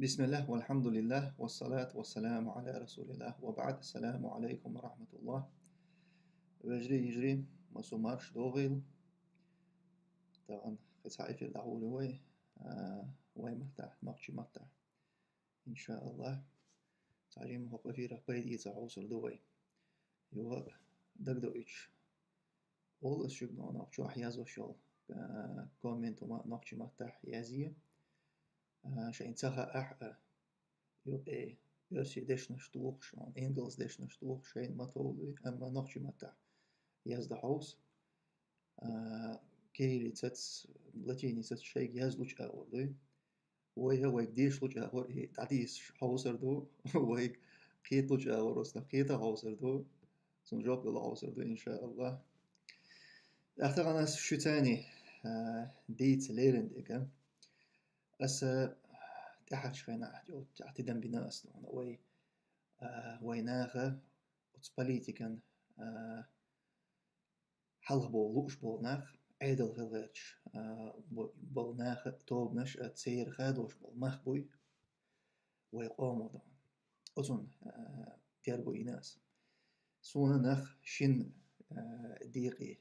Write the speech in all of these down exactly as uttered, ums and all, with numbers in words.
بسم الله والحمد لله والصلاة والسلام على رسول الله وبعد. السلام عليكم ورحمة الله. Вежарий, йижарий, массо марш догӀийла. Тахан кхин цхьа эфир дӀахьулю вай, а, вай маттахь, нохчий маттахь. Иншааллах. Цхьа жимма хӀокху эфирах пайда эца хьовсур ду вай. Юха дагадоуьйтуш. Олу ас шуьга нохчохь язвеш йолу, а, коммент хӀума нохчий маттахь язъе. А, шайна ца хаахь а, юкъе оьрсийн дешнаш тухуш, ингалс дешнаш тухуш, шайна ма товлуй, амма нохчий маттахь яздан хьовса. А, кириллицаца, латиницаца шайга язлучу агӀор дуй. Вайга, вайга дешалучу агӀор и дӀадийсаш хьовсур ду, вайга кхеталучу агӀор оцунах кхета хьовсур ду, цунна жоп дала хьовсур ду, иншааллах. ТӀаккха тахана ас шуьца, а, дийца лерина дерг. Аса тӀаьхьарчу хенахь тӀе тидам бина ас тхуна вай, а, вай наха оцу политикан, а, хьалха боху лууш болу нах, Ӏедал хила гӀерташ, а, бо-, болу наха тобанаш, а, церан хадош болу мах буй вай къомо тхуна. Оцунна, а, терго йина ас. Суна нах шина, а, декъе,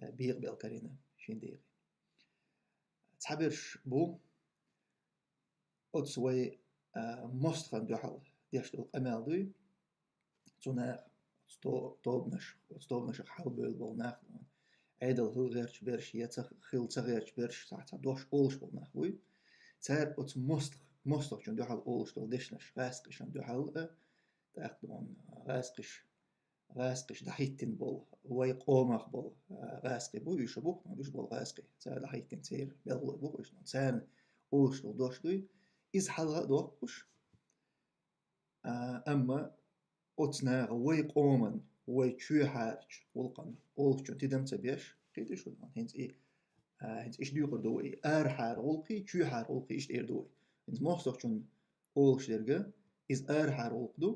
а, бекъабелла карийна, шина декъе. Цхьаберш бу, оцу вай, а, мостагӀна дуьхьал деш долу къамел дуй, цу наха, оцу то-, тобанаш, оцу тобанашах хьалабевлла болу нах, Ӏедал хила гӀерташ берш я ца хила ца гӀерташ берш, цхьа, цхьа дош олуш болу нах буй. Цара оцу мостагӀ-, мостагӀчунна дуьхьал олуш долу дешнаш, гӀаскхишна дуьхьал а, тӀаккха гӀаскхиш, гӀаскхиш дӀахӀиттина болу, вай къомах болу, а, гӀаскхи бу, уьш бу, уьш болу гӀаскхи, цара дӀахӀиттина церан белхалой бу, уьш, царна олуш долу дош дуй. Иза хьалха а доккхуш, а, амма оцу наха вай къоман, вай чоьхьарчу гӀуллакхана олучун тидам ца беш, кхетий шу, хӀинца и, а, хӀинца иштта дуьйцур ду вай, арахьара гӀуллакхий, чоьхьара гӀуллакхий иштта эр ду вай. ХӀинца мостагӀчунна олуш дерг, иза арахьара гӀуллакх ду,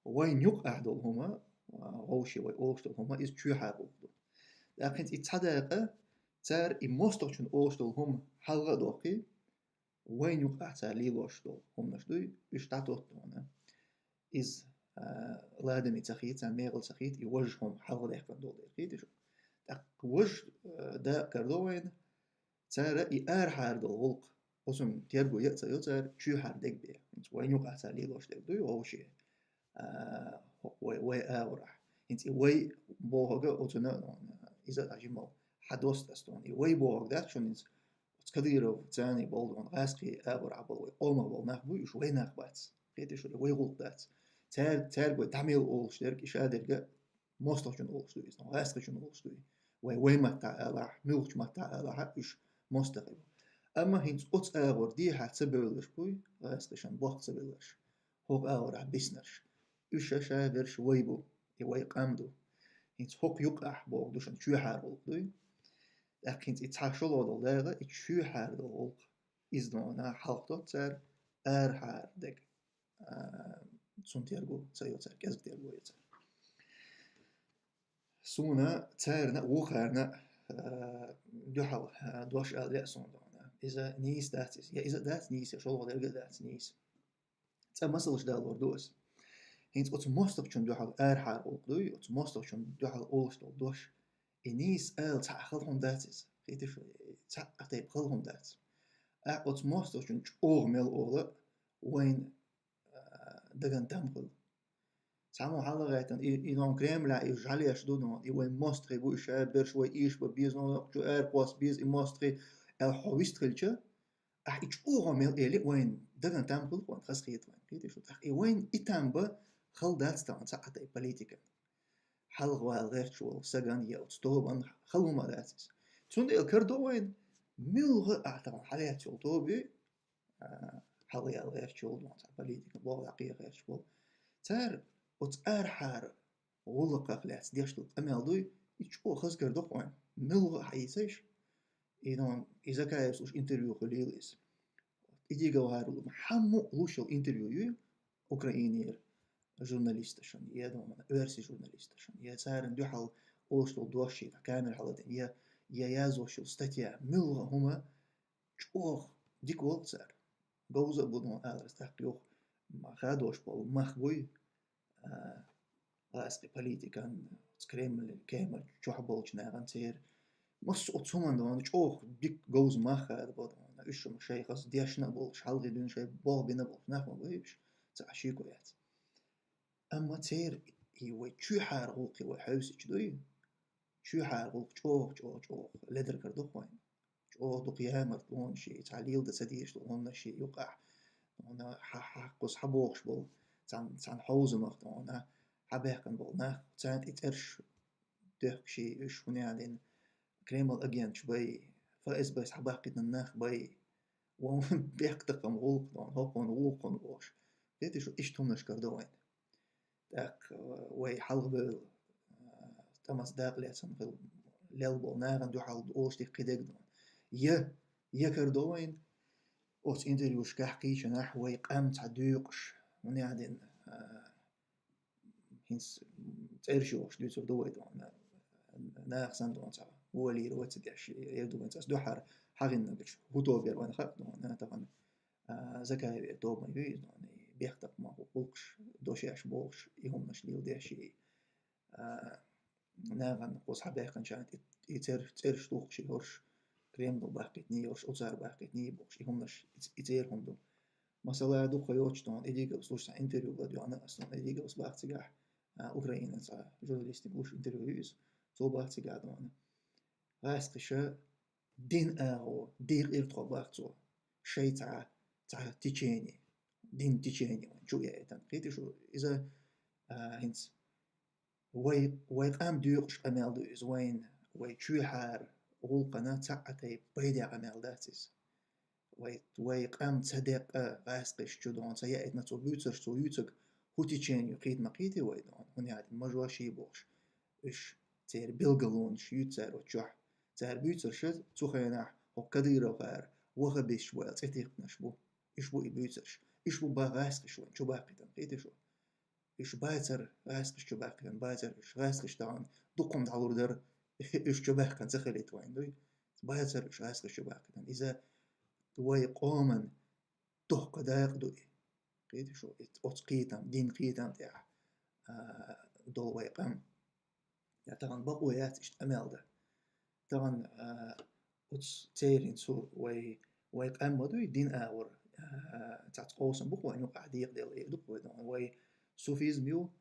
вайн юкъахь долу хӀума, а, вовшийн вай олуш долу хӀума, иза чоьхьара гӀуллакх ду. ТӀаккха хӀинца и цхьа дакъа, цара и мостагӀчунна олуш долу хӀума хьалха а доккхий, вайн юкъахь цара лелош долу хӀуманаш дуй, уьш дӀатоттуна. Иза, а, ладаме ца хета, царна мехала ца хета, и важа хӀума хьалха даьккхина долу дела, кхетий шу. ТӀаккха важа, а, дакъа карадо вайна, цара и арахьара долу гӀуллакх, оцунна терго ян а ца йо цара, чоьхьара дерг бен. ХӀинца вайн юкъахь цара лелош дерг дуй, вовшийн, а, хӀокху вай, вай агӀорахь. ХӀинца и вай бохург оцунна, иза а жимма хьадоста ас тхуна. И вай бохург дац шуна хӀинца, оцу Кадыровцаний болу, гӀаскхийн агӀорахь болу, вай къомах болу нах буй, уьш вай нах бац. Кхетий шу, и вай гӀуллакх дац. Цара, цаьрга вай дӀа мел олуш дерг, и шадерг а мостагӀчунна олуш ду иза, гӀаскхичунна олуш ду и. Вай вай маттахь алахь, муьлхачу маттахь алахь, уьш мостагӀий бу. Амма хӀинца оцу агӀор дехьа ца бевлларш буй, гӀаскхишна бохка ца бевлларш, хӀокху агӀорахь биснарш. Уьш ша берш вай бу, и вай къам ду. ХӀинца хӀокху юкъахь бохург ду шуна, чоьхьара гӀуллакх дуй. ТӀаккха хӀинца и цхьа шолгӀа долу дакъа, и чоьхьара долу гӀуллакх, иза дона хьалха тотту цара, арахьара дерг, а, цунна терго ца йо цара, кӀезиг терго йо цара. Суна царна а, вукхарна а, а, дуьхьал, а, дош ала лаьа суна дона. Иза нийса дац иза. Я иза дац нийса, я шолгӀа дерг а дац нийса. Цкъа масалш далор ду ас. ХӀинца оцу мостагӀчунна дуьхьал арахьара гӀуллакх дуй, оцу мостагӀчунна дуьхьал олуш долу дош, и нийса ала цхьа а хала хӀума дац иза. Кхетий шу, цхьа а тайпа хала хӀума дац. Ахь оцу мостагӀчунна чӀогӀа мел ола, вайна, а, дагана там хуьлу. Цхьаммо хьала гӀаьттина, и, и нон Кремль а, и жӀалеш ду нон, и вайн мостагӀий бу, и ша берш вай ийша бан беза нон, чу ара кхосса беза и мостагӀий, аьлла хьо вистхилча, ахь и чӀогӀа мел эли, вайн дагана там хуьлу, вайн хазахета вайн, кхетий шу. ТӀаккха и вайн и там бан хала дац тахана цхьа а тайпа политика. Хьалха вала гӀерташ волу сагана я оцу тобанна хала хӀума дац иза. Цундела карадо вайна, муьлха а тахана хьалаьцна йолу тоба ю, а, хьалаяла гӀерташ йолу, цхьа политика боху дӀакхехьа гӀерташ болу. Цара оцу арахьара гӀуллакхах лаьцна деш долу къамел дуй, и чӀогӀа хаза карадо вайна, муьлха а хьаийцайша. И нон, и Закаевс луш интервью хуьлийла иза. И дигал гӀарулу, хьаммо а луш йолу интервью ю Украинера журналисташна, я дона, оьрсийн журналисташна, я царна дуьхьал олуш долу дош шена камера хьалатӀен, я, я яздеш йолу статья, муьлха хӀума чӀогӀа дика волу цара. говза а бу дона аларца тӀаккха юха ма хадош болу мах буй, а, гӀазкхи политикан, Кремль, Кремль чохь болчу нахана церан. Массо а цуман дона чӀогӀа дика говза мах хадабо дона. Уьш ма шайхаза дешна а болуш, хьалхе дуьйна шайн болх бина а болуш нах ма буй уьш, ца а шеко яц. Амма церан и вай чуьхьара гӀуллакхе вай хьевсича дуй, чуьхьара гӀуллакх чӀогӀа, чӀогӀа, чӀогӀа ледаргар ду вайна. ЧӀогӀа дукха ямартлонаш, цхьа лелада ца дезаш долу хӀуманаш юкъахь, хьуна хьа-, хьа-, кхуза хьабохуш болу, цхьана, цхьана хьовзамах, хьуна хьабаьккхина болу нах, царна тӀе цӀерш дехкаш, уьш хӀунда аьлла Кремль агенташ бай, ФСБ-с хьабаьккхина нах бай, вон бехктакхам гӀуллакх, хӀокхунна, вукхунна бохуш. Кхетий шу, иштта хӀуманаш карадо вайна. ТӀаккха вай хьалхабевлла, а, тӀамаца дакъа лаьцна хила лелла болу нахана дуьхьал олуш дика кхидерг ду. Я, я карадо вайна оцу интервьюшкахь кхечанахь вай къам цхьа доькъуш, хӀунда аьлла, а, хӀинца цӀераш йохуш дуьйцур ду вай дона, наха санна дона цхьа волийра вай ца деш, эр ду вайн цӀа дуьхьара хьагӀиннарш хӀу тобера вайна хаьа дона, тахана а, Закаевера тоба ма ю иза, и бехктакхаман гӀуллакхаш, дошеш бохуш, и хӀуманаш леладеш, и, а, нахана кхуза хьабаьккхинчарна и, и цер-, цӀераш тухуш, и хӀорш Кремло баьккхийтиний, хӀорш Ӏуцара баьккхийтиний бохуш, и хӀуманаш, и ц-, и церан хӀума ду. Масала, дукха йоцуш дона, Эдиговс луш цхьа интервью ладоьгӀна ас дона, Эдиговс баха цигахь, а, Украинан цхьа журналистик луш интервью ю иза, цо баха цигахь дона. ГӀаскхиша дин агӀо, декъера тхо бах цо. Шайн цхьа, цхьа течение, дин течение вайн чу яийтан. Кхетий шу, иза, а, хӀинца вай, вай къам доькъуш къамел ду иза вайна, вай чуьхьара гӀуллакхана цхьа а тайпа пайде къамел дац иза. Вай, вай къам ца декъа гӀаскхиш чу дона, ца яийтина цо буьйцурш, цо юьйцург хӀу течение ю кхета ма кхетий вай дона, хӀунда аьлла мажош ю бохуш. Уьш церан билгалонаш ю цара оцу чохь. Цара буьйцурш цу хенахь хӀокху Кадыровхара ваххабисташ бу аьлла цӀе тикхнарш бу. Уьш бу и буьйцурш. Уьш бу бах гӀаскхиш вайн чу баккхийтан, кхетий шу. Уьш бацара гӀаскхиш чу баккхийтан, бацара уьш гӀаскхиш тахана дукха хӀума дӀалур дара, уьш чу баьккхина ца хилийта вайн дуй. Бацара уьш гӀаскхиш чу баккхийтан. Иза вай къоман доккха дакъа ду и. Кхетий шу, и оцу кхетам, дин кхетам тӀехь, а, долу вай къам. Я тахана бакъо яц иштта къамел дан. Тахана, а, оцу церан цу вай, вай къам ма дуй, дин агӀор, а, цхьацца къовсам бу-кх вайн юкъахь декъаделла, эр ду-кх вай дона. Вай суфизм ю,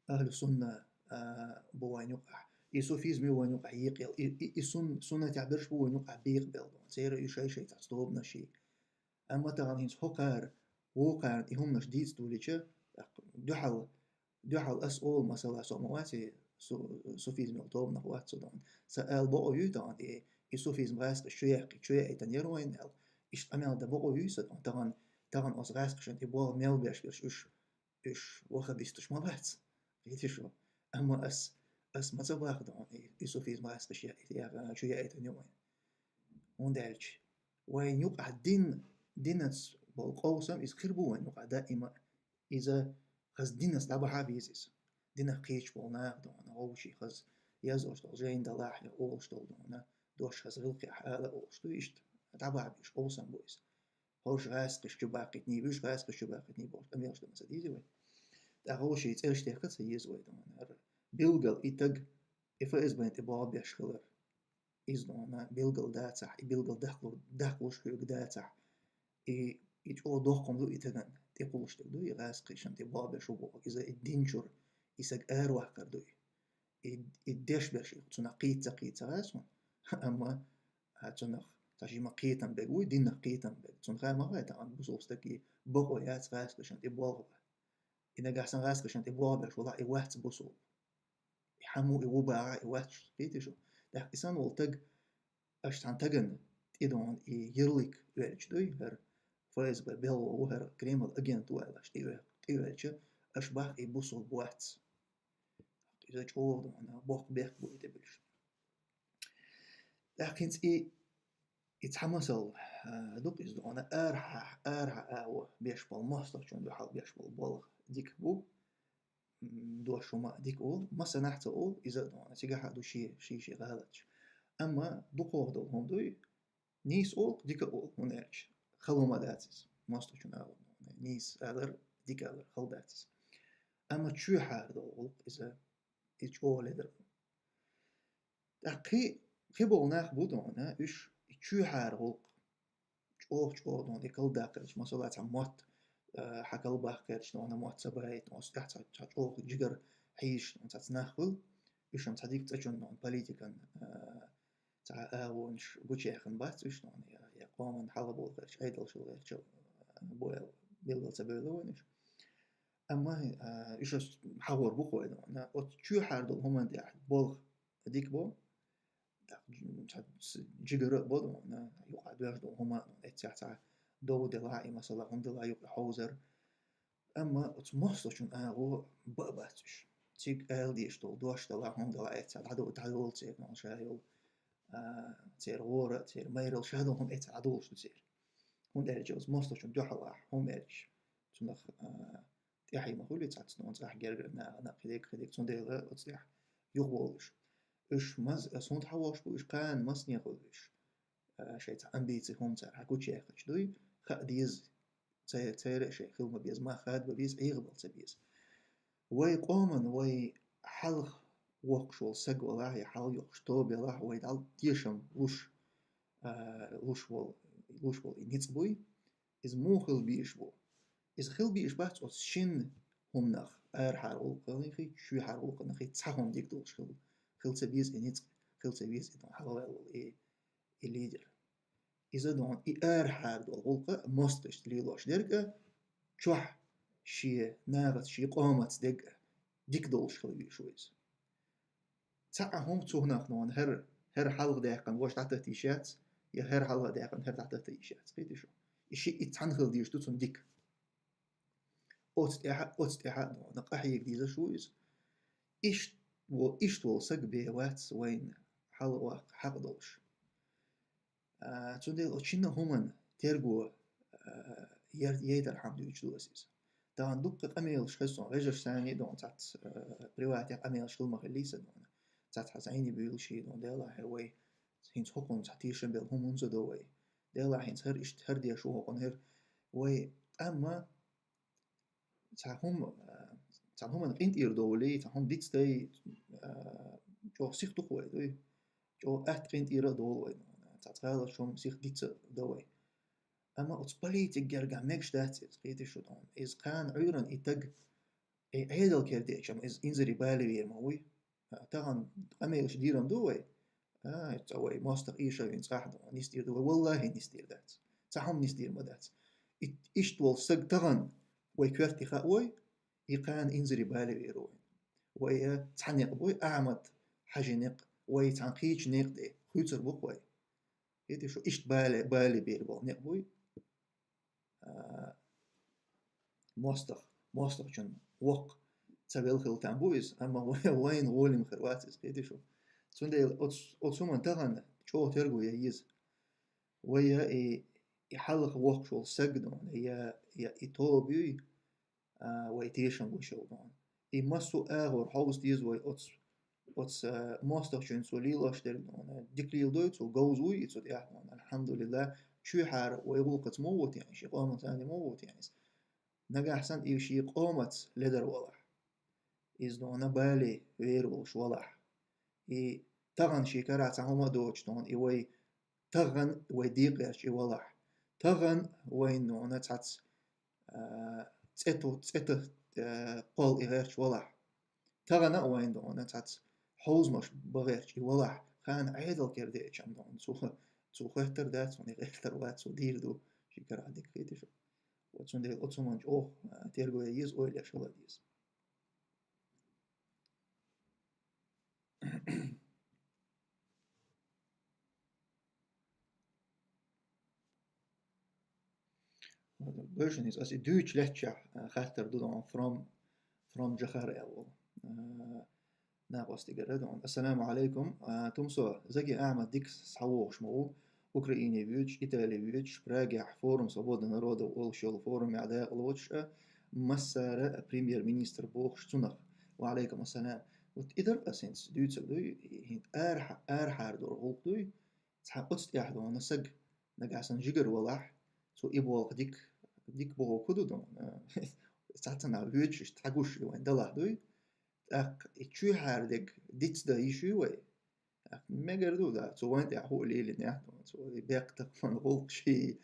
ахьлу сунна, а, бу вайн юкъахь. И суфизм ю вайн юкъахь екъаелла. И, и, и сун-, суннатехь берш бу вайн юкъахь бекъабелла дона. Церан и шай-шай цхьацца тобанаш ю. Амма тахана хӀинца хӀокхара, вукхарна и хӀуманаш дийца дуьллича, тӀаккха дуьхьал, дуьхьал ас олу, масала, со ма вац и су-, суфизм йолу тобанах вац со дона. Сан ала бакъо юй тахана и, и суфизм гӀаскхиш чу яьккхи, чу яийтан яра вайн аьлла. Иштта къамел дан бакъо юй сан дона. Тахана, тахана оцу гӀаскхишан тӀе болх мел беш берш уьш, уьш ваххабисташ ма бац. Кхетий шу. Амма ас, ас ма ца баха дона и, и суфизм гӀаскхиш я, я, чу яийтан ю вайн. ХӀунда аьлча вайн юкъахь дин, динаца болу къовсам иза хир бу вайн юкъахь даима. Иза хаза динаца дӀабахьа а беза иза. Динах кхеташ болу наха дона, вовшийн хаза язъеш долу жайна далахь я олуш долу дона, дош хаза гӀиллакхехь ала а олуш ду, иштта дӀабахьа безаш къовсам бу иза. ХӀорш гӀаскхиш чу баккхийтиний, уьш гӀаскхиш чу баккхийтиний бохуш къамелаш дан ца деза вай. ТӀаккха вовшийн цӀераш техка ца еза вай дона. Билггал и таг и ФСБ-н тӀе болх беш хилар. Иза дона билггал дацахь, и билггал даккхалур-, даккхалуш хьоьга дацахь, и, и чӀогӀа доккха хӀума ду и тагана тӀекхуллуш дерг ду, и гӀаскхишан тӀе болх беш ву боху, иза и дин чуьра, и саг араваккхар ду и. И, и деш берш, и цунах кхийца ца кхийца гӀа суна, амма, а, цунах цхьа жима кхетам бег вуй, динах кхетам бег. Цунах хаа ма хаьа тахана бусулба стаг и бакъо яц гӀаскхишан тӀе болх бан. И нагахь санна гӀаскхишан тӀе болх беш валахь, и вац бусулба. И хьан ву, и ву бахахь, и вац, кхетий шу. ТӀаккха и санна волу таг, аша цхьана тагана тӀе дона и ярлык оьллича дуй, хӀара ФСБ белхало ву, хӀара Кремль агент ву аьлла аша тӀе оь-, тӀе оьллича, аша бах и бусулба вац. Иза чӀогӀа дона, боккха бехк бу и тӀе буьллуш. ТӀаккха хӀинца и, и цхьа масал, а, ду-кх иза дона, арахьа, арахьа агӀо беш болу, мостагӀчунна дуьхьал беш болу болх дика бу, м, дош хӀума а дика олу, массанахь ца олу, иза а дона, цигахь а ду шен, шен, шен гӀалаташ. Амма дукхох долу хӀума дуй, нийса олу, дика олу, хӀунда аьлча хала хӀума дац иза. мостагӀчун агӀо. Нийса алар, дика алар хала дац иза. Амма чоьхьара дола гӀулакх иза, и чӀогӀа ледар. ТӀаккха кхы, кхы бола нах бу дона, уьш и чоьхьара гӀулакх чӀогӀа-чӀогӀа дона, и калдаккхарча, масала, цхьа мотт, а, хьа калбаккхарча дона, мотт ца баийта, оцу тӀехь цхьа, цхьа чӀогӀа жигара хьийзаш дона, цхьацца нах хуьлу, уьш-м цхьа дика цӀа чун дона, политикан, а, цхьа агӀонаш гучаяьккхина бац уьш дона, я, я къоман хьалхаболхарча, Ӏедалшал гӀертача, а, бо аьлла, билггал ца бевлла вайна уьш. Амма, а, уьш ас хьахор бу кхой дона. Оцу чоьхьара долу хӀуманна тӀехь болх дика бо, тӀаккха ц-, жигара а бо дона, юкъа доьжна долу хӀума а дона, эццехь цхьа дов делахь, и масала хӀума делахь юкъа хьовзар. Амма оцу мостагӀчун агӀо бан а бац уьш. Цига ала дезаш долу дош делахь, хӀума делахь, эццехь дӀадо-, дӀадолу церан ша йолу, а, церан гӀора а, церан майралла ша долу хӀума эццехь дӀадолуш ду церан. ХӀунда аьлча оцу мостагӀчун дуьхьалахь хӀума аьлча, цунах, а, тӀаьхье ма хуьлий цхьацца дона цӀахь гергара нахана кхидерг, кхидерг, цундела оцу тӀехь юхаболуш. Уьш маз-, ас хӀунда хьавогӀуш бу, уьш кхана массане а хуьлу уьш. А, шайн цхьа амбици хӀума цара хьа гучаяьккхича дуй, хаа деза, церан, церан а шайн хила ма беза, мах хада ма беза, Ӏехабала ца беза. Вай къоман, вай хьалха воккхуш волу саг валахь, я хьалха йоккхуш тоба ялахь, вай Далла тешам луш, а, луш волу, луш волу и ницкъ буй, иза муха хила безаш бу? Иза хила безаш бац оцу шина хӀуманах, арахьара гӀуллакханах, чоьхьара гӀуллакханах цхьа хӀума дика долуш хила, хила ца беза и ницкъ, хила ца беза и дона хьалаваьлла волу и, и лидер. Иза дона и арахьара долу гӀуллакх а мостагӀашца лелош дерг а, чохь шен нахаца, шен къомаца дерг а дика долуш хила везаш ву иза. Цхьа а хӀума цунах дона хӀара, хӀара хьалха даьккхина важа дӀататта йиш яц, я хӀара хьалха даьккхина хӀара дӀататта йиш яц. Кхетий шу? И ши и цхьаьна хила дезаш ду цунна дика. Оцу тӀехь а, оцу тӀехь а дона къахьега дезаш ву иза. Ишт-, во-, иштта волу саг бен вац вайна хьалаваккха хьакъ долуш. А, цундела оцу шина хӀуманна терго, а, яр-, яйтархьама дуьйцуш ду ас иза. Тахана дуккха къамелаш хеза суна, вежаршца санна а дона цхьацца, а, приватехь къамелаш хила ма хиллий сан дона. Цхьацца хьан зӀене буьйлуш а дона, делахь вай хӀинца хӀокхунна цхьа тешам белла хӀума хӀунда ца до вай. Делахь хӀинца хӀара иштта, хӀара деш ву хӀокхунна хӀара. Вай, амма цхьа хӀума, а, цхьа хӀуманна къинтӀера довлий, цхьа хӀума диц дай, а, чӀогӀа сиха ду-кх вай, дуй? ЧӀогӀа атта къинтӀера а довла вай, цхьа цхьаллаш хӀума сиха диц а до вай. Амма оцу политика гергахь мегаш дац иза, кхетий шу дона. Иза кхана Ӏуьйранна и таг, и Ӏедал кердечам иза инзаре балавер ма вуй. А, тахана къамелаш дийр-м ду вай. А, цкъа вай мостагӀа эшавина цкъа а дона нисдийр ду вай. Валлахьи, нисдийр дац. Цхьа хӀума нисдийр ма дац. И, иштта волу саг тахана вай коьрте хаавой, и кхана инзаре балавер ву вайна. Вай, а, цхьа некъ буй, Ахьмад-Хьаьжин некъ, вай цхьана кхечу некъа тӀе хуьйцур бу-кх вай. Кхетий шу, иштта бале-, бале бер болу некъ буй. А, мостагӀа, мостагӀчун воккха ца велла хила там бу иза, амма вай-, вайна гӀоле ма хир вац иза, кхетий шу. Цундела оцу, оцу хӀуманна тахана чӀогӀа терго ян еза. Вай я и, и хьалха воккхуш волу саг дона, я, я и тоба юй, а, вай тешам гуш йолу дона. И массо а агӀор хьовса деза вай оцу, оцу, а, мостагӀчуьнца цо лелош дерг дона. Дика леладой цо, говза вуй и цу тӀехь дона. Алхьамдулиллах, чоьхьара вай гӀуллакхаца ма вотехь, шен къоман царна ма вотехь иза. Нагахь санна и шен къомаца ледар валахь. Иза дона бале вер волуш валахь. И тахана шен карахь цхьа хӀума а доцуш дона, и вай тахана вай декъа гӀерташ и валахь. Тахана вайна дона цхьацца, а, цӀе ту-, цӀе ту-, а, кхолла и гӀерташ валахь. Тахана а вайна дона цхьацца хьовзамаш бан гӀерташ и валахь. Кхана Ӏедал кердечам дона. Цо, цо хоьттар дац, хӀунда и гӀертар вац, цо дийр ду. Ши карахь дика, кхетий шу. Вот цундела оцу хӀуманна чӀогӀа, а, терго ян еза, ойла еш хила деза. Гойшинис, ас и дуьйцуш лаьттачохь, а, хаттар ду дона from, from Джахар аьлла волу, а, накъостигара дона. Ассаламу Ӏалайкум. А, Тумсо, Заки Ахьмад дика схьавогӀуш ма ву. Украине воьдуш, Итале воьдуш, Прагехь форум свободных народов олуш йолу форумехь дакъа лоцуш а, массара а премьер-министр бохуш цунах. Ва Ӏалайкум ассалам. Вот и дара ас хӀинца дуьйцург дуй, хӀинца арахьа-, арахьара долу гӀуллакх дуй, цхьа оцу тӀехь дона саг, нагахь санна жигара валахь, цо и болх дика, Дика боху хӀун ду дона? Цхьацца нах воьдуш, иштта хьагуш вайн далахь дуй. ТӀаккха и чуьхьара дерг дицдан йиш ю вай? ТӀаккха мегар ду, да, цо вайн тӀехь хӀуъа лелийнехь, цо и беккха тахана гӀуллакх ший,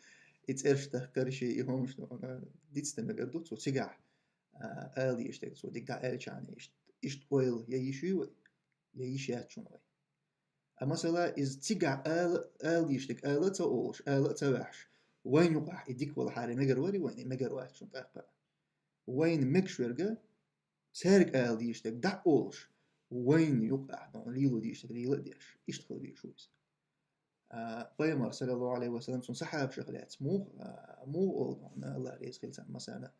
и цӀераш тахкар ший, и хӀумаш дона, дицдан мегар ду, цо цигахь, а, ала дезаш дерг, цо дика дӀааьлча а, иштта, иштта ойла ян йиш ю вай, ян йиш яц шуна вай. А масала, иза цигахь ала, ала дезаш дерг ала а ца олуш, ала а ца ваьхьаш, вайна юкъахь и дика валахьара мегар варий вайна, и мегар вац шуна тӀаккха. Вайна мегаш верг, цаьрга ала дезаш дерг дӀа а олуш, вайна юкъахь дона лело дезаш дерг лела а деш, иштта хила везаш ву иза. А, Пайхамар, саллаллаху Ӏалайхи ва саллам, цуьнан сахьабашах лаьцна муха, а, муха олу дона, АллахӀ реза хила царна массарна: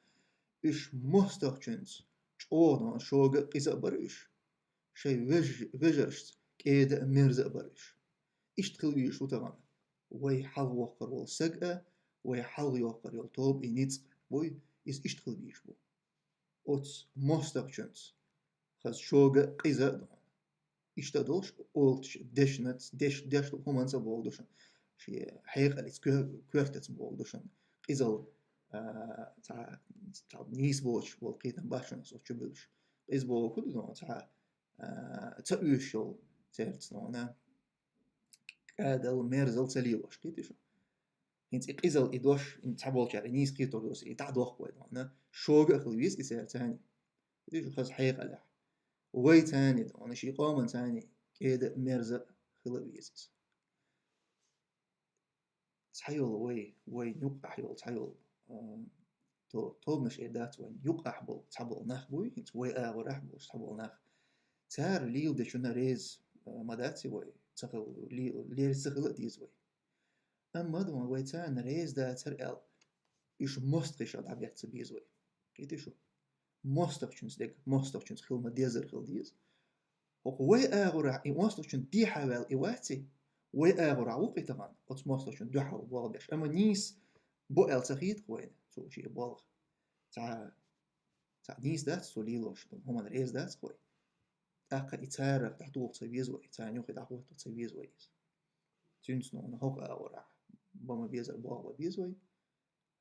уьш мостагӀчуьнца чӀогӀа дона шога а, къиза а бара уьш, шайн веж-, вежаршца кӀеда а, мерза а бара уьш. Иштта хила везаш ву тахана вай хьалхавоккхур волу саг а, вай хьалхайоккхур йолу тоба, и ницкъ буй, иза иштта хила везаш бу. Оцу мостагӀчуьнца хаза шога а, къиза а дона. Иштта а долуш, олуш дешнаца, деш-, дешна хӀуманца а боху ду шуна, шен хьекъалца, коь-, коьртаца боху ду шуна, къизалла, а, цхьа, цхьа нийса боцуш болу кхетам бац шуна аса чу буьллуш. Къиза боху хӀун ду дона, цхьа, а, ца оьшуш йолу цаьрца дона, кӀадал, мерзал ца лелош, кхетий шу? ХӀинца и къизалла и дош, и цхьаболчара и нийса кхетар доцург, и дӀа а дохку вай дона, шога а хила веза и цаьрца цхьаьна. Кхетий шу, хаза хьекъалехь. Вай цхьаьна дона, шен къоман цхьаьна кӀеда а, мерза а хила веза иза. Цхьайолу вай, вайн юккъахь йолу цхьайолу, а, то-, тобанаш эр дац вайн юккъахь болу цхьаболу нах буй, хӀинца вай агӀорахь болуш цхьаболу нах. Цара леладечунна реза, а, ма дац и вай, ца хила, ле-, лерза ца хила а деза вай. Амма дона вай царна реза дацара аьлла, уьш мостагӀашах дӀабетта ца беза вай. Кхетий шу? МостагӀчуьнца дерг, мостагӀчуьнца хила ма-деззара хила деза. ХӀокху вай агӀорахь и мостагӀчунна дехьа ваьлла и вац и, вай агӀорахь ву-кх и тахана, оцу мостагӀчунна дуьхьал болх беш. Амма нийса бу аьлла ца хета-кх вайна цо шен болх. Цхьа, цхьа нийса дац цо лелош долу хӀуманна реза дац-кх вай. ТӀаккха и царах дӀатоха ца веза вай, царна юххе дӀахӀотта ца веза вай иза. Цуьнца нуна хӀокху агӀорахь бан ма-беззара болх бан беза вай.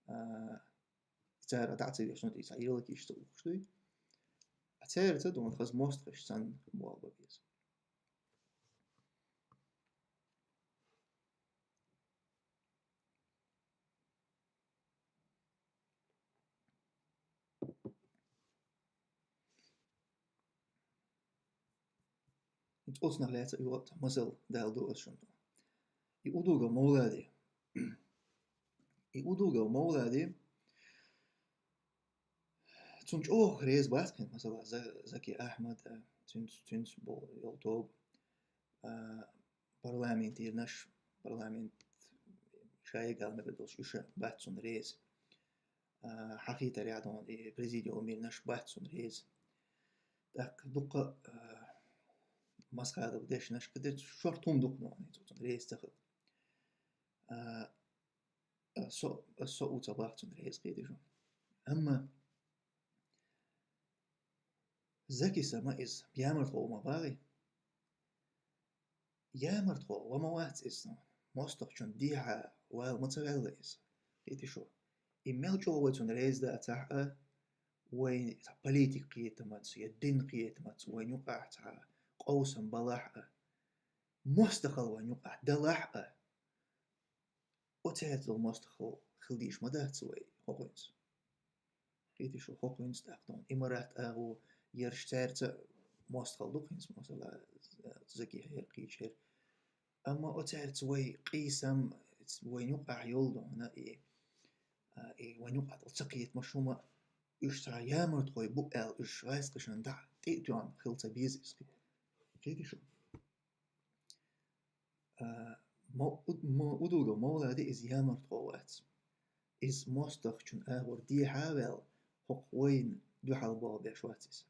А, цара дӀа ца веш, ну, тӀе цхьа яла киш ца ухуш дуй. А цаьрца дона хаза мостагӀаш санна болх бан беза. ХӀинца оцунах лаьцна юкъа цхьа масал дала ду ас шуна. И Удугов Мовлади. И Удугов Мовлади, цунна чӀогӀа реза бац хин, масала, За-, Заки Ахьмад, а, цуьнца, цуьнца бо-, йолу тоба, а, парламентера наш, парламент шайгал мегар долуш, уьш а бац цунна реза. А, хьахийтарехь дона и президиумера наш бац цунна реза. ТӀаккха дуккха, а, Масхадов дешнаш кхидерчу шорта хӀума дукха дона, цо цунна реза ца хила. А, а, со, а, со у ца бахча цунна реза, кхетий шу. Амма Заки сама иза ямартхо ма бахий. Ямартхо ва ма вац иза, мостагӀчун дехьа вала ма ца ваьлла иза. Кхетий шу. И мел чӀогӀа вай цунна реза дацахь а, вай цхьа политик кхетамаца я дин кхетамаца вайн юкъахь цхьа къовсам балахь а, мостагӀалла вайн юкъахь далахь а, оцаьрца долу мостагӀалла хила дийш ма дац вай хӀокхуьнца. Кхетий шу, хӀокхуьнца тӀаккха дона имарат агӀо ерш цаьрца мостагӀалла ду хӀинца, масала, Заки хӀера, кхечу хӀера. Амма оцаьрца вай къийсам, вайн юкъахь йолу дона и, а, и вайн юкъахь долу ца кхетамаш хӀума, уьш цхьа ямартхой бу аьлла, уьш гӀаьскхашан дӀа тӀе а тоьхна хила ца беза иза. Кхетий шу? А, мо-, уд-, мо-, Удугов Мовлади иза ямартхо вац. Иза мостагӀчун агӀор дехьа а ваьлла, хӀокху вайна дуьхьал болх беш вац иза.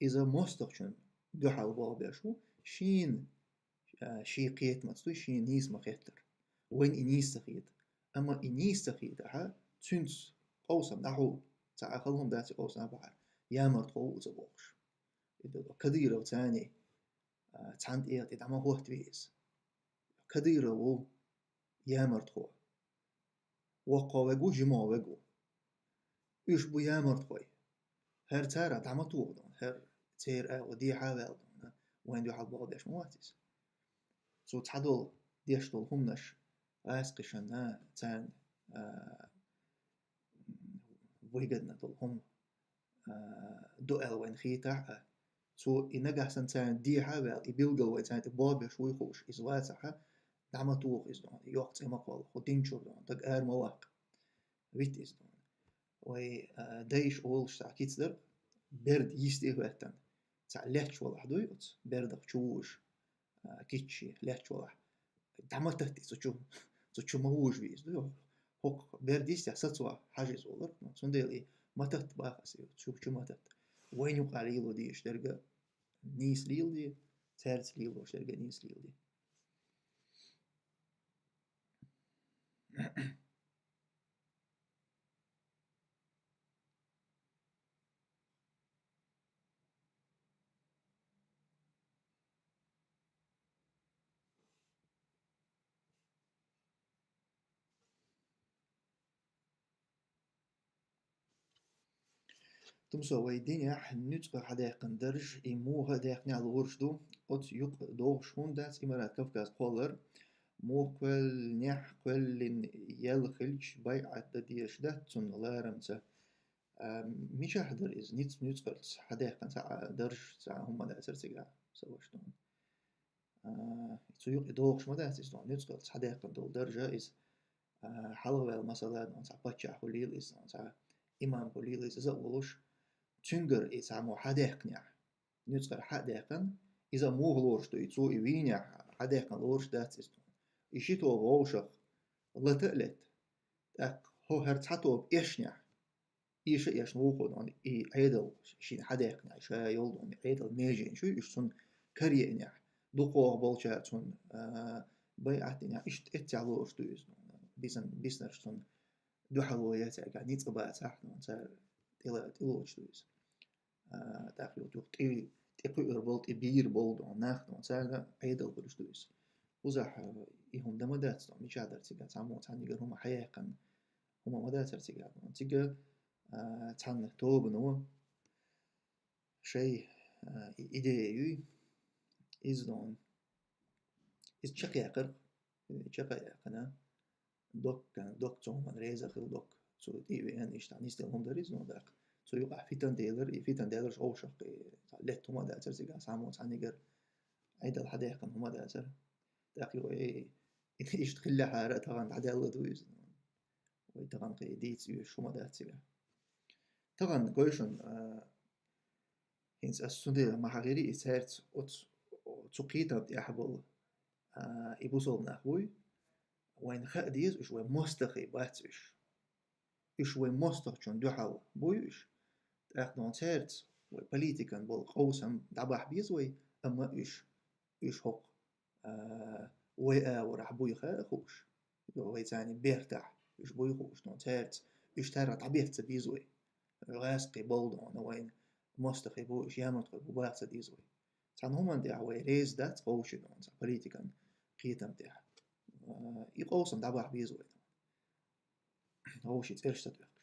Иза мостагӀчун дуьхьал болх беш ву, шена, а, шен кхетамаца дуй, шена нийса ма-хеттара. Вайна и нийса ца хета. Амма и нийса ца хетахь, цуьнца къовсам дӀахьу, цхьа а хала хӀума дац и къовсам бахьара, ямартхо ву ца бохуш. И ду-, Кадыровцаний, а, цхьана тӀегӀа тӀе дӀа ма хӀоттаве иза. Кадыров ву ямартхо. Воккхо вег ву, жимо вег ву. Уьш бу ямартхой. ХӀара царах дӀа ма тоха дона, хӀара церан агӀо дехьа а ваьлла дона, вайна дуьхьал болх беш ма вац иза. Цо цхьадолу деш долу хӀуманаш гӀаскхишна царна, а, выгодно долу хӀума, а, ду аьлла вайна хетахь а, цо и нагахь санна царна дехьа а ваьлла, и билггал вай царна тӀе болх беш вуй хууш, иза вацахь а, дӀа ма тоха иза дона, йоккха цӀе ма кхолла, хӀу динчуьра дона, даг ара ма ваккха. Вита иза дона. Вай, а, дайша олуш цхьа кица дара, берда йисте а хӀоьттина, цхьа лаьтташ валахь дуй оцу бердах чу вуш, а, кица лаьтташ валахь. ДӀа ма татта, цу чу, цу чу ма вужаве иза дуй. ХӀокху берда йистехь сацо хьажа иза олура. Цундела и ма татта боху аса, цу чу ма татта. Вайна юкъахь лело дезаш дерг а нийса леладе, цаьрца лелош дерг а нийса леладе. Тумсо, вай динехь нуьцкъала хьадаьккхина дарж, и муха а даьккхинехь лоруш ду, оцу юкъа догӀуш хӀунда дац Имарат Кавказ кхоллар, муха кхоьллинехь кхоьллина ял хилча, байӀат дан дезаш дац цунна ларамца. А, мичахь дара иза? Ниц-, нуьцкъалц хьадаьккхина цхьа а дарж, цхьа а хӀума дацара цигахь, сан ваша дуьйна. А, цу юкъа догӀуш ма дац иза дуьйна, нуьцкъалц хьадаьккхина долу даржа иза, а, хьалхаваьлла масала дуьйна, цхьа паччахь хуьлийла иза дуьйна, цхьа имам хуьлийла иза, иза а волуш, цуьнгара и цхьаммо хьадаьккхинехь, нуьцкъара хьа а даьккхина, иза а муха лоруш ду, и цо и вийнехь, хьадаьккхина лоруш дац иза дуьйна. И ши тоба вовшах лата а летта, тӀаккха хӀо хӀара цхьа тоба эшнехь, и ша эшна вукхо дуьйна, и Ӏедал шена хьадаьккхинехь, ша йолу дуьйна, Ӏедал меженаш ю, уьш цунна караеанехь, дукхох болчара цунна, а, байӀат динехь, иштта эццехь лоруш ду иза дуьйна. Бисан-, биснарш цунна дуьхьало яцаьрга ницкъ бацахь дуьйна, цара тӀела-, тӀелоцуш ду иза. А, тӀаккха юха тӀе-, тӀекхуьур болу, тӀебийр болу дуьйна нах дуьйна, царна Ӏедал хуьлуш ду иза. Кхузахь, а, и хӀума дан ма дац дуьйна, мичахь дара цигахь, цхьаммо цхьаьнгара хӀума хьаяьккхина, хӀума ма дацара цигахь дуьйна. Цига, а, цхьана тобано шайн, а, и идея юй, иза дуьйна, иза чекхъяккхар, чекхъяьккхина, доккха, доккха цу хӀуманна реза хилла доккха. Цо тӀе а веана, иштта нисделла хӀума дара иза, ну, даккха. Цу юкъахь фитан делира, и фитан деларш вовшах, и цхьа летта хӀума дацара цигахь, цхьаммо цхьаьнгара Ӏедал хьадаьккхина хӀума дацара. ТӀаккха юха, и, и, иштта хиллехьара а тахана дӀадаьлла ду иза. Вай тахана кхин дийца оьшуш хӀума дац цигахь. Тахана гой шуна, а, хӀинца ас цундела ма хьахийри и цаьрца оцу, цу кхетам тӀехь болу, а, и бусалба нах буй, вайна хаа деза уьш, вай мостагӀий бац уьш. Уьш вай мостагӀчунна дуьхьал буй уьш. ТӀаккха дуьйна цаьрца вай политикан болу къовсам дӀабахьа беза вай, амма уьш, уьш хӀокху а, вай агӀорахь буй хаа хууш, вай царна бертахь уьш буй хууш, ну, цаьрца уьш тарра дӀабеха ца беза вай. ГӀаскхий болу дуьйна, вайна мостагӀий бу, уьш ямартхой бу баха ца деза вай. Цхьана хӀуманна тӀехь вай реза дац вовшийн дуьйна, цхьа политикан кхетам тӀехь. А, и къовсам дӀабахьа беза вай. Вовшийн цӀераш ца тӀоьхкуш.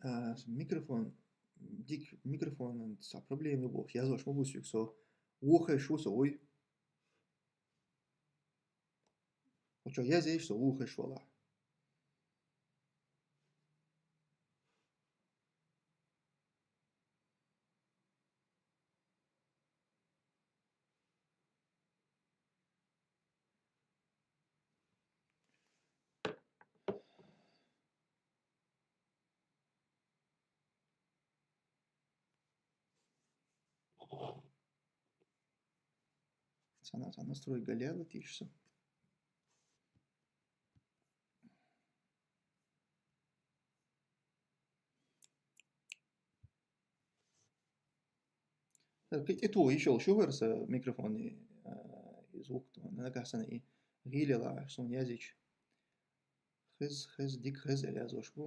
А, микрофон, дика микрофонан цхьа проблема ю бохуш, яздеш ма бу соьга со. Вухаш ву со, вуй. Хьо чо язъеш со, вухаш валахь. Цхьана, цхьана настройка галъяла тийша со. Кхы тӀе тоха йиш йолуш ю хӀара сан микрофоны, а, и звук, нагахь санна и гӀийла елахь суна язйича. Хеза, хеза, дика хеза аьлла язъеш бу.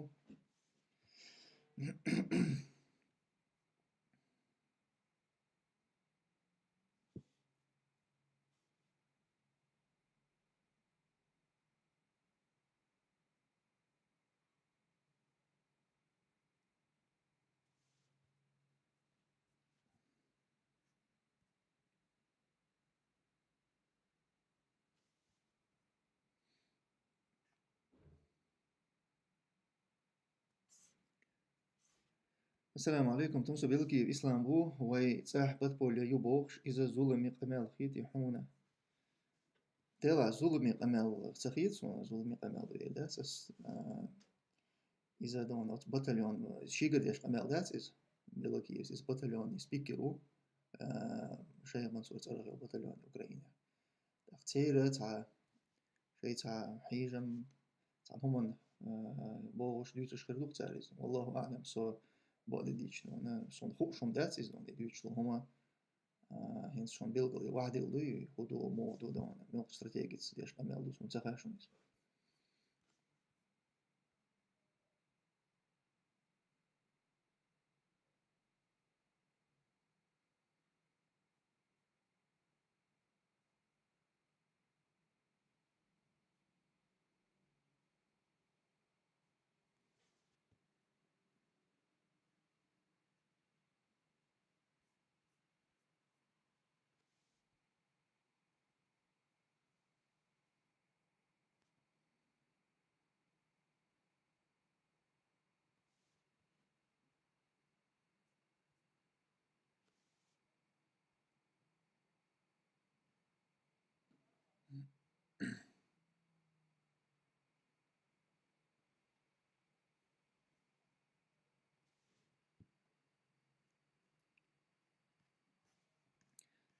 Ассаламу алейкум, Тумсо Белкиев Ислам ву, вай цӀахь подполье ю бохуш, иза зуламе къамел хетий хьуна? Делахь, зуламе къамел ца хета суна, зуламе къамел ду эр дац ас, а, иза дона оцу батальон, шийгара деш къамел дац иза, Белкиев, иза батальонный спикер ву, а, Шайх Мансур цӀарах йолу батальон Украинехь. ТӀаккха церан цхьа, шайн цхьа хьежам, цхьа хӀуманна, а, бохуш, дуьйцуш хир ду-кх цара иза. Валлаху аӀлам, со бакъдерг дийцича, суна хууш хӀума дац иза, и дуьйцуш долу хӀума, а, хӀинца шуна билггал ваьхьадилла дуй, хӀун ду, муха ду, муьлха стратегица деш къамел ду, суна ца хаьа шуна иза.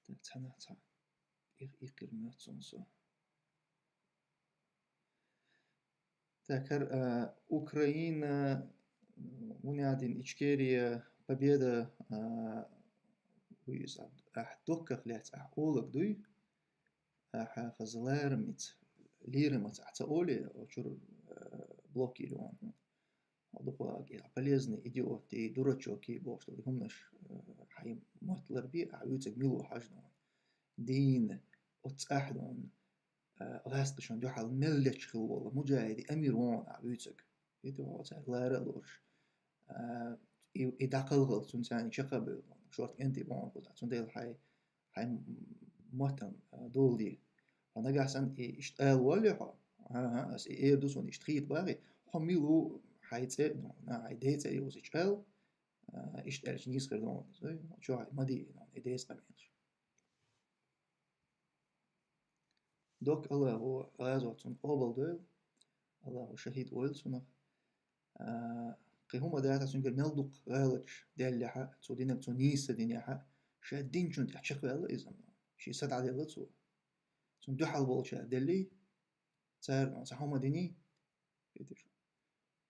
Так, цхьана цхьа икх-, икхир моьтту суна со. Так, хӀара, а, Украина, м, Унядин, Ичкерия, Победа, а, вуй иза, ахь доккхах лаьцна ахь олаг дуй, ахьа хаза ларамица, лирамаца ахь ца оле, очур, а, блокири он. Дукха полезный идиот, и дурачок, и бохуш долу хӀуманаш, а, хьайн мотт ларбе, ахь вуьйцург мила ву хьажа дона. Дийна, оццу ахь дона. А, гӀаскхашна дуьхьал мел лечча хила волу муджахиди амир вон а вуьйцург. И тӀе вон цаьрга лара а лоруш. А, и, и дӀакхалхалц цунна царна чекх а бевлла. Шорта кӀентий бохьун кхузахь. Цундела хьайн, хьайн маттан, а, дола де. Хьо нагахь санна и иштта ала волле хьо? ХӀан-хӀа, ас и эр ду суна иштта хета бахи. Хьо мила ву хьайн цӀе а, хьайн ден цӀе а юхасича ала, а, иштта аьлча нийса хир ду. Чохь ма дийна, и деза къамелаш. Доккха Аллахо гӀазот цунна къобалдойла, Аллахо шахӀид войла цунах. А, кхин хӀума дацахь цуьнгара мел дукха гӀалаташ даьллехьа, цу динах цо нийса ца динехьа, ша динчунна тӀехь чекхваьлла иза. Шен са дӀаделла цо. Цунна дуьхьал болчара деллий, цара цхьа хӀума диний,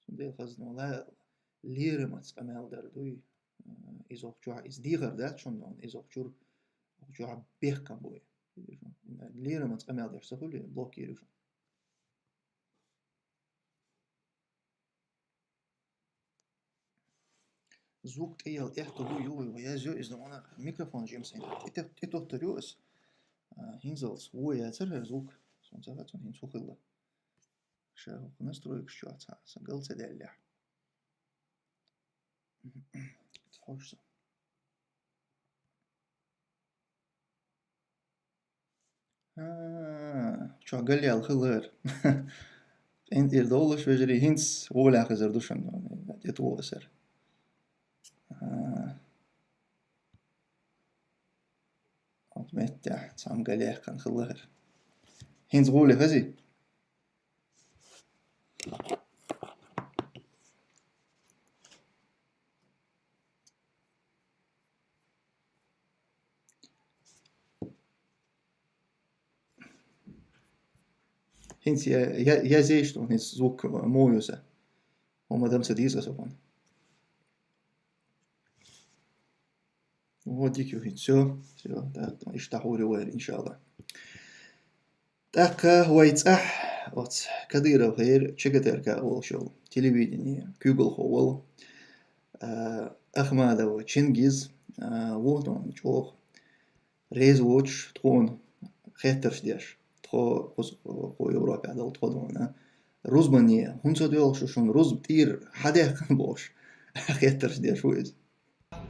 Цундела хазна ла-, лерамаца къамел дар дуй. Иза охчохь, иза дехар дац шуна, иза охчур, охчохь бехкам буй. Лерамаца къамел деш ца хуьлу, блокируй шуна. Звук тӀеяла эхь ду, ю, ю, ю, язйо иза, вана микрофон жимсайн. ТӀе-, тӀе-, тӀетоттар ю ас. А, хӀинзалц вон яцара хӀара звук. Сон ца хаьа, цунна хӀинца хӀун хилла. Ша хӀокху настройкаш чохь цхьа сан гал ца даьллехь. Хьожа сан. А, чохь галъяьлла хилла хӀара. КъинтӀера довлуш, вежарий, хӀинца гӀолехь хезар ду шуна, тӀетухула аса хӀара. А. Оцу меттехь цхьамма галъяьккхина хилла хӀара. ХӀинца гӀоле хезий? ХӀинца я, я, я зейш ду, хӀинца звук муха ю сан. ХӀума дан ца деза аса хӀуна. Вот дика ю хӀинца. Всё, всё, так, иштта хьури вайра, иншалла. ТӀаккха вай цӀахь оц Кадыров хӀера чагатарка волчул телевидение куьйгалхо вол, а, Ахмадов Чингиз, а, вон чӀогӀа реза воцуш тхуна хеттарш деш. Тхо, кхуза, кхо Европехь долу тхо дуьйна. Рузбане хӀунда ца доьлхуш шу, шуна рузба тӀера хьан даьккхина бохуш, хеттарш деш ву иза.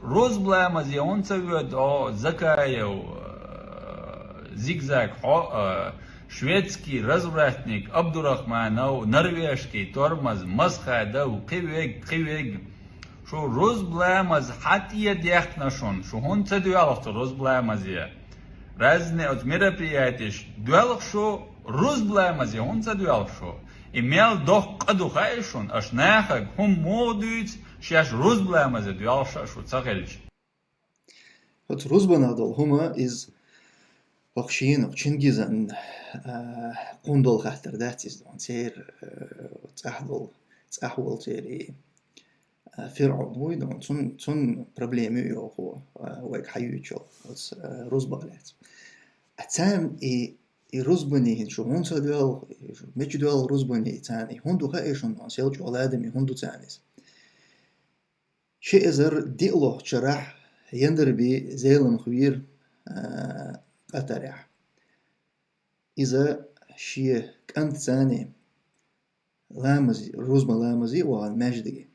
Рузба ламазе хӀунда ца воьду хьо, Закаев, э, зигзаг хьо, э, шведский развратник Абдурахманов, норвежский тормоз Масхадов, кхин верг, кхин верг. Шу рузба ламаз хьан тӀера даьккхина шуна? Шу хӀунда ца доьлху цу рузба ламазе? Разные оцу мероприятеш доьлху шу, рузба ламазе хӀунда ца доьлху шу? И мел доккха къа ду хаьий шуна, аша нахага хӀума муха дуьйцу, шаьш рузба ламазе доьлхуш а шу ца хилча? Оцу рузбанах долу хӀума иза хӀокху шена, хӀокху Чингизан, а, кхунна долу хаттар дац иза, церан, а, цӀахь долу, цӀахь волу церан и, а, ФирӀаун вуй, ну, цун, цун проблема ю йоху, а, вайга хьан юьйцу оцу, а, рузбах лаьцна. А царна и, и рузбане хӀинца шу хӀунда ца доьлху, и шу мича доьлху рузбане, и царна и хӀунда ду хаьий шуна, сел чӀогӀа ладаме хӀунда ду царна иза? Ши эзар диъ лохучу шарахь Яндарби Зеламха вийра, а, Къатарехь. Иза шен кӀантаца ламазе, рузбан ламазе а вахана маьждиге.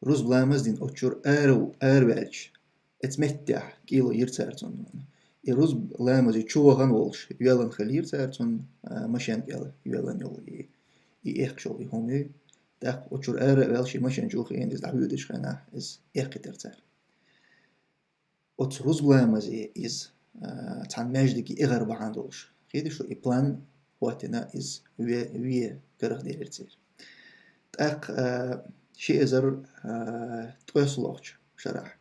Рузба ламаз дина оцу чуьра ара, араваьлча, оцу меттехь кӀело йира цара цунна. И рузба ламазе чу вахана волуш йоьллина хилира цара цунна, а, машен кӀел йоьллина йолу и, и эккхаш йолу и хӀума ю. ТӀаккха оцу чуьра ара а ваьлла, шен машен чу а хиъна, иза дӀахьоьдучу хенахь иза эккхийтира цара. Оцу рузба ламазе иза, а, цхьана маьждиге эгӀар бахьана долуш. Кхетий шу, и план хӀоттийна иза ве-, вен карахь делира церан. ТӀаккха, а, ши эзар, а, ткъесналгӀачу шарахь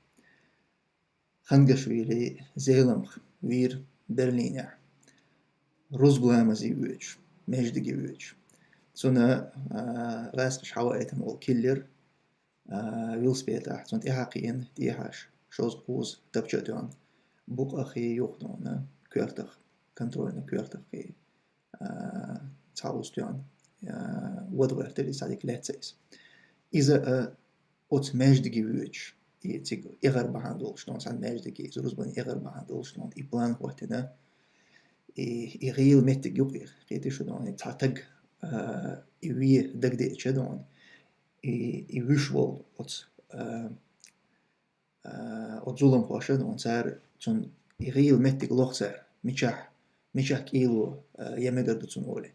Хангашвили Зеламха вийра Берлинехь. Рузба ламазе воьдуш, маьждиге воьдуш. Цунна, а, гӀаскхаша хьаваийтина волу киллер, а, велосипедехь, цунна тӀаьхьа кхиъна, тӀехьашха шозза-кхузза тапча а тоьхна, букъах а юха а тоьхна, коьртах, контрольни коьртах а, а, цхьа уьстагӀ, а, вада гӀертира иза, цхьа дика лаьцна иза. Иза, а, оцу маьждиге воьдуш, и цига эгӀар бахьана долуш, цхьана маьждиге, иза рузбане эгӀар бахьана долуш, и план хӀоттийна, и, и гӀийла меттиг юкъе, кхетий шу, цхьа таг, а, и вен дагадеъча, и, и вуьш волу оцу, а, а, оцу зуламхоша, цара цунна и гӀийла меттиг лоху цара, мичахь, мичахь кӀело, а, ян мегар ду цунна олий.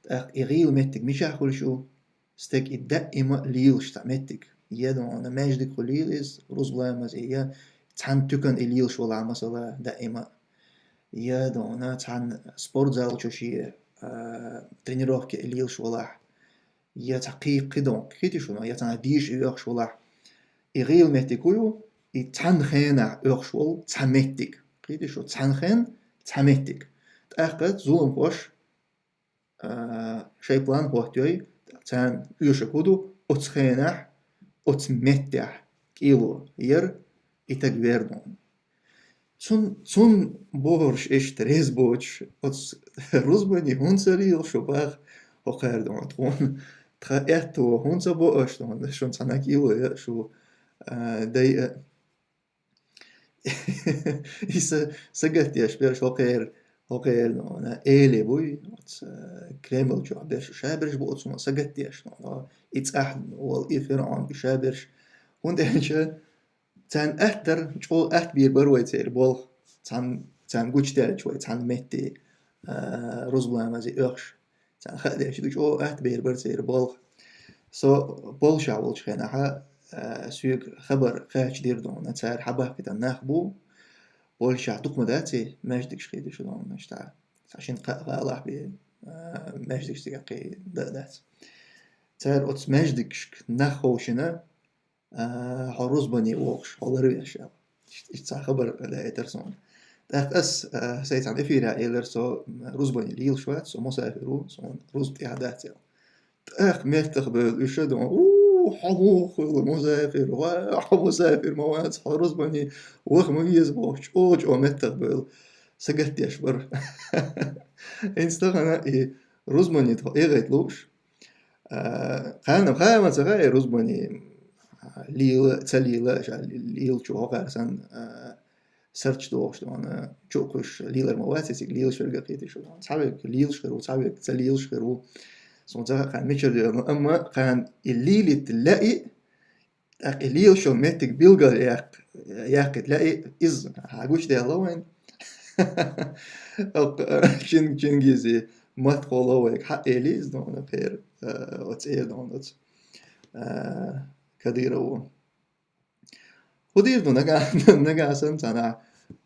ТӀаккха и гӀийла меттиг мичахь хуьлуш ю, стаг и даима а лелаш цхьа меттиг. Я, дуьйна, маьждиг хуьлийла иза, рузба ламазе, я цхьана туькана и лелаш валахь, масала, даима а. Я, дуьйна, цхьана спортзал чу шен, а, тренировке и лелаш валахь. Я цхьа кхин, кхидолу, кхетий шу, я цхьана дийша и оьхуш валахь. И гӀийла меттиг хӀун ю, и цхьана хенахь оьхуш волу цхьа меттиг. Кхетий шу, цхьана хен, цхьа меттиг. ТӀаккха зуламхоша, а, шайн план хӀоттайой, царна оьшург хӀун ду, оцу хенахь, оцу меттехь кӀело яр, и таг вер, дуьйна. Цун, цунна бохурш иштта реза боцуш, оцу рузбане хӀунда ца лелаш шу боху, хӀокхара, дуьйна, тхуна. Тхан аьтто хӀунда ца бо аша, дуьйна, шуна цхьана кӀело ян шу, а, дайа. И са-, сагатдеш берш хӀокхара, хӀокхара, дуьйна, эли буй, оцу, а, Кремль чохь берш, ша берш бу оцу хӀуманна сагатдеш, дуьйна, и цӀахь волу, и ФирӀаун, и ша берш. ХӀунда аьлча, царна атта дара, чӀогӀа атта бийр бара вай церан болх, цхьана, царна гучудаьлча вай цхьана метте, а, рузба ламазе оьхуш. Царна хаа дезаш ду, чӀогӀа атта бийр бара церан болх. Со Польшехь волчу хенахь, а, соьга хабар кхачадира, дуьйна, цара хьабахкийтина нах бу, Польшехь дукха ма дац и маьждигаш, кхетий шу, дуьйна, иштта. Цхьа шина-кхаа гӀалахь бен, а, маьждигаш цигахь кхин дан а дац. Цара оцу маьждигашка нах ховшийна, а, хьо рузбане вогӀуш, хьо ларвеш аьлла. Иштта, иштта цхьа хабар лаьийтира суна. ТӀаккха ас, а, сайн цхьана эфирехь элира, со рузбане лелаш вац, со мусафир ву, суна рузба тӀехь дац аьлла. ТӀаккха меттах бевлла уьш а, дуьйна, у, Хьо муха хуьлу мусафир, ва, хьо мусафир ма вац, хьо рузбане ваха ма веза бохуш, чӀо-чӀо меттах бевлла сагатдеш бара. ХӀинца тахана и рузбане тхо эгӀайта лууш, а, кхана, кхана ма ца хаьа и рузбане, а, лела, ца лела, ша лелачо хӀокхара санна, а, сарч дохуш дона, чу а кхуьссуш, лелар ма вац и цига, лелаш верг а кхетий шу дона. Цхьаверг лелаш хир ву, цхьаверг ца лелаш хир ву. Суна ца хаьа кхана мичара доьлху, амма кхана и лелийта лаьий, тӀаккха и лелаш йолу меттиг билггал яккха, яккхийта лаьий, иза хьан гучудаьлла вайна. Чин-, Чингизи матт кхолла вайга хьаъ эли иза дона кхера, а, оцу эр дона оцу, а, Кадырову. ХӀун дийр ду нагахь, нагахь санна цхьанхьа,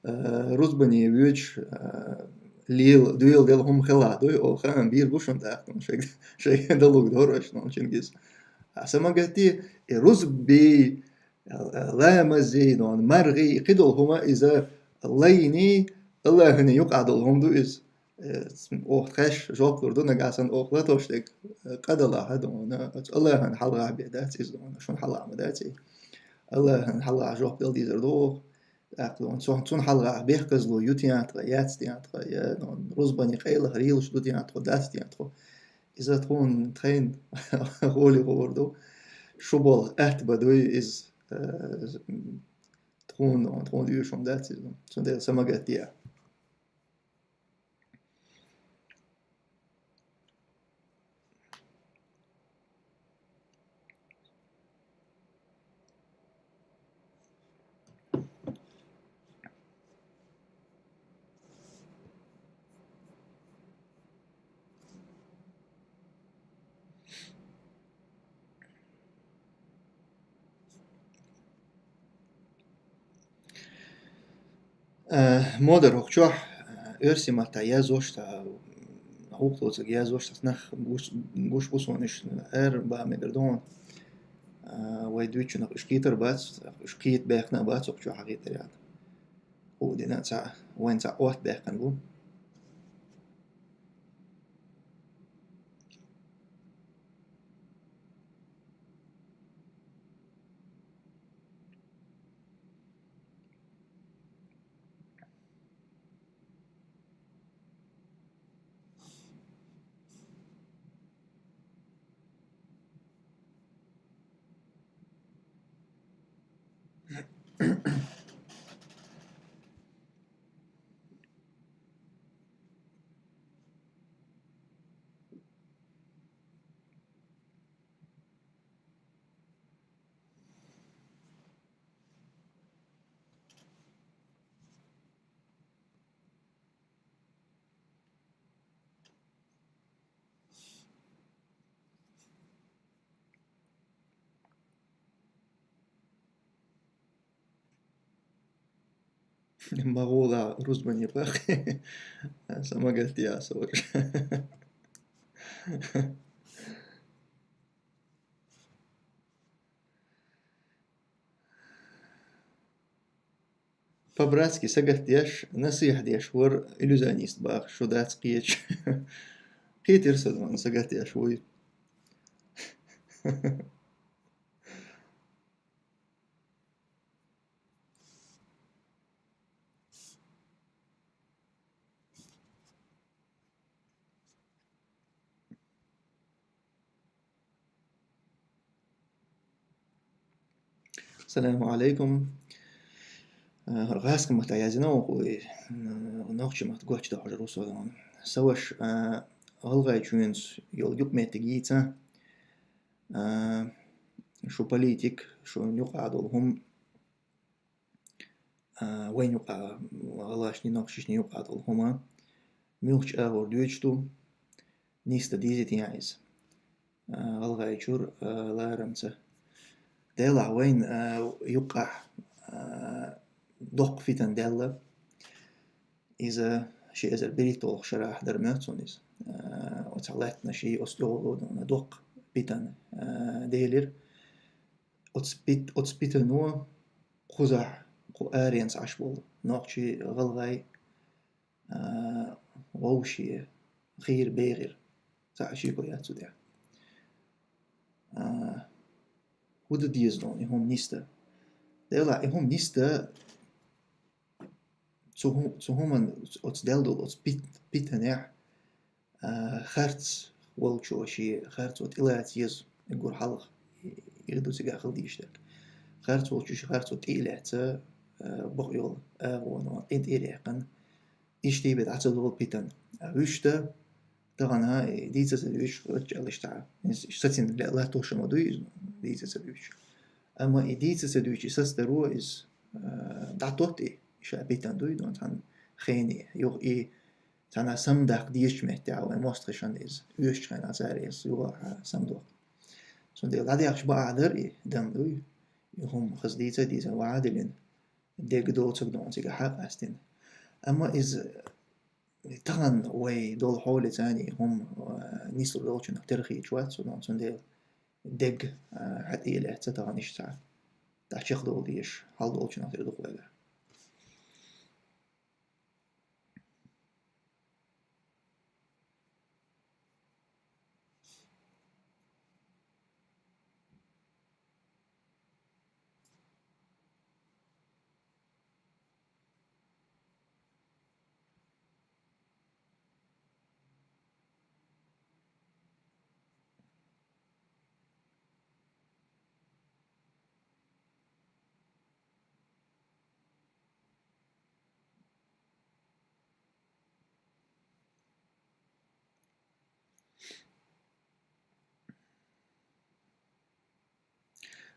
э, рузбане воьдуш, э, лела, доьла делла хӀума хилахь дуй, оха хаам бийр бу шуна тӀаккха, шайга, шайга далуг дора аша, ну, Чингиз. А са ма гатде, и рузбий, э, ламазий, ну, маргӀий, и кхидолу хӀума иза лайний, Аллахьана юкъахь долу хӀума ду иза. Э, оха тхаьш жоп лур ду, нагахь санна оха латош дерг, э, къа далахь а дуна, оцу Аллахьан хьалхахь бен дац иза дуна, шуна хьалха ма дац и. Аллахьан хьалхахь жоп дала дезар ду оха. ТӀаккха дуна, цу-, цунна хьалхахь бехказло ю тӀе тхан, яц тӀе тхан, я, ну, рузбане къайлаха лелаш ду тӀе тхо, дац тӀе тхо. Иза тхуна тхайна гӀоли гӀур ду. Шу болх атта бан дуй иза, э, тхуна, тхуна оьшуш дац иза. Цундела са ма гатде. Э, Модар, хӀокху чохь, э, оьрсийн маттахь яздеш, сан гӀуллакх лоцург яздеш, сан нах гуш, гуш бу суна уьш, ара бан мегар ду хьуна. Э, вай дуьйцучунах уьш кхетар бац, уьш кхета баьхна а бац хӀокху чохь хьан кхетар ян. Ху дина цхьа, вайн цхьа Ӏотта баьккхина бу. Магула рузбане бахи. Са ма гатде аса вара. По-братски сагатдеш, насихьа деш вара иллюзионист баха, шу дац кхеташ. Кхетира со, дуна, сагатдеш вуй. Саламу алейкум. Э, гӀазкхийн маттахь яздина оха вуй, э, нохчийн маттахь гочдохьуш русо. Са ваша, э, ГӀалгӀайчуьнца йолу юкъаметтиг йийца, э, шу политик, шуна юкъахь долу хӀума, а, вайн юкъа, гӀалгӀашний, нохчашний юкъа долу хӀума, муьлхачу агӀор доьдуш ду, нисдан дезий те иза, а, ГӀалгӀайчуьра, а, ларамца. Делахь вайн, а, юккъахь, а, доккха фитна даьлла. Иза ши эзар берхӀитталгӀачу шарахь дара моьтту суна иза. А, оцу лаьттанаший, оцу тӀехула доккха питана, а, делира. Оцу пит-, оцу питано кхузахь, кху аренца Ӏаш болу нохчий, гӀалгӀай, а, вовшийн хийра бегӀира. Цхьа а шеко яц цу тӀехь. А, ХӀун де деза дона и хӀума нисда? Делахь и хӀума нисда цу хӀу-, цу хӀуман, оцу делла долу оцу пит-, питанехь, а, харц волчо шен харцо тӀелаца еза, уггар хьалха, и, и ду цигахь хила дийш дерг. Харц волчо шен харцо тӀе а лаьцна, а, бакъйолу агӀоно къинтӀера яьккхина, иштта бен дӀа ца долу питана. А вуьшта, тахана, и дийца ца дуьйцуш, гӀатчӀаллаш цхьа, иза сацина ле-, латтош ма дуй иза, дийца ца дуьйцуш. Амма и дийца ца дуьйцуш, и сацдаро иза, а, дӀатотта и, ша питана дуй, дон цхьана хене. Юха и цхьана самадаккха дезачу меттехь, вайн мостагӀашна иза оьшучу хенахь цара иза юха а самадоккху. Цундела дӀадехаш бакъахь дара и, дам дуй, и хӀума хаза дийца а дийцина, ваха а диллина, дегга доцург дон цигахь а къаьстина. Амма иза тахана вай долу хьоле царна и хӀума, а, нислур долчунах тера хеташ вац со, дон цундела дегга, а, хьан тӀе лаьцна тахана иштта цхьа дӀачекхдовла дезаш хьал долчунах тера ду-кх вайгахь.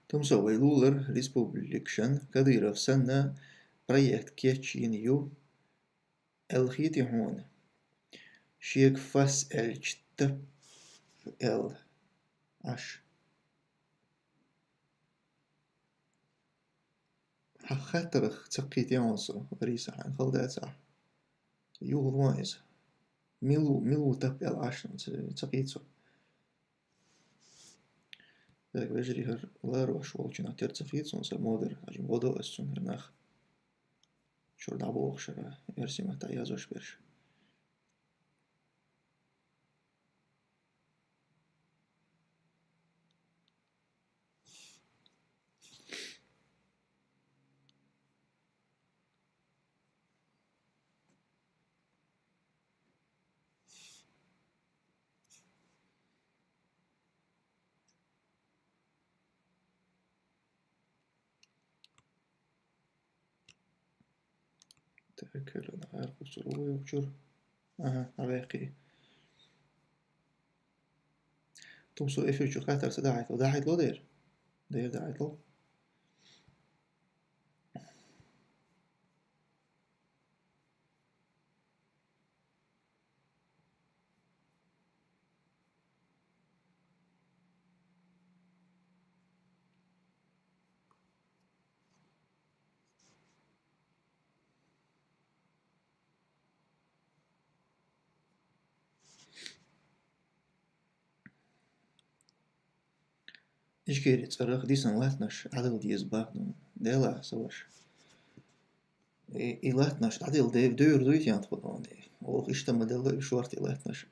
Тумсо, вай лулара республикашна Кадыров санна проект кечйина ю, аьлла хетий хьуна? Шега фас аьлча тап аьлла Ӏаш. Хьан хаттарх ца кхийтина со, Лариса, хьайна хала дац ахь? Юха ван иза. Мила ву, мила ву тап аьлла Ӏаш, ца, ца кхийта со. Дага вежарий, хӀара ларош волчунах тера ца кхийта суна, сан модар, хьажа, водо ас цунна хӀара нах. Чуьра дӀабохуш хӀара, эрсий маттахь язъеш берш. Так, хӀара нагӀар кхуссур ву вай чуьра. Аха, хьан ваьккхий. Тумсо, эфир чу хаттар ца дахьийта, дахьийта ло дера? Дера дахьийта ло. Ичкери цӀарах дисина латтанаш Ӏадал деза бахьана. Делахь, сан ваша. И, и латтанаш Ӏадал де-, девр дуй тен тхо дон де. Оха иштта ма делла и шорта и латтанаш.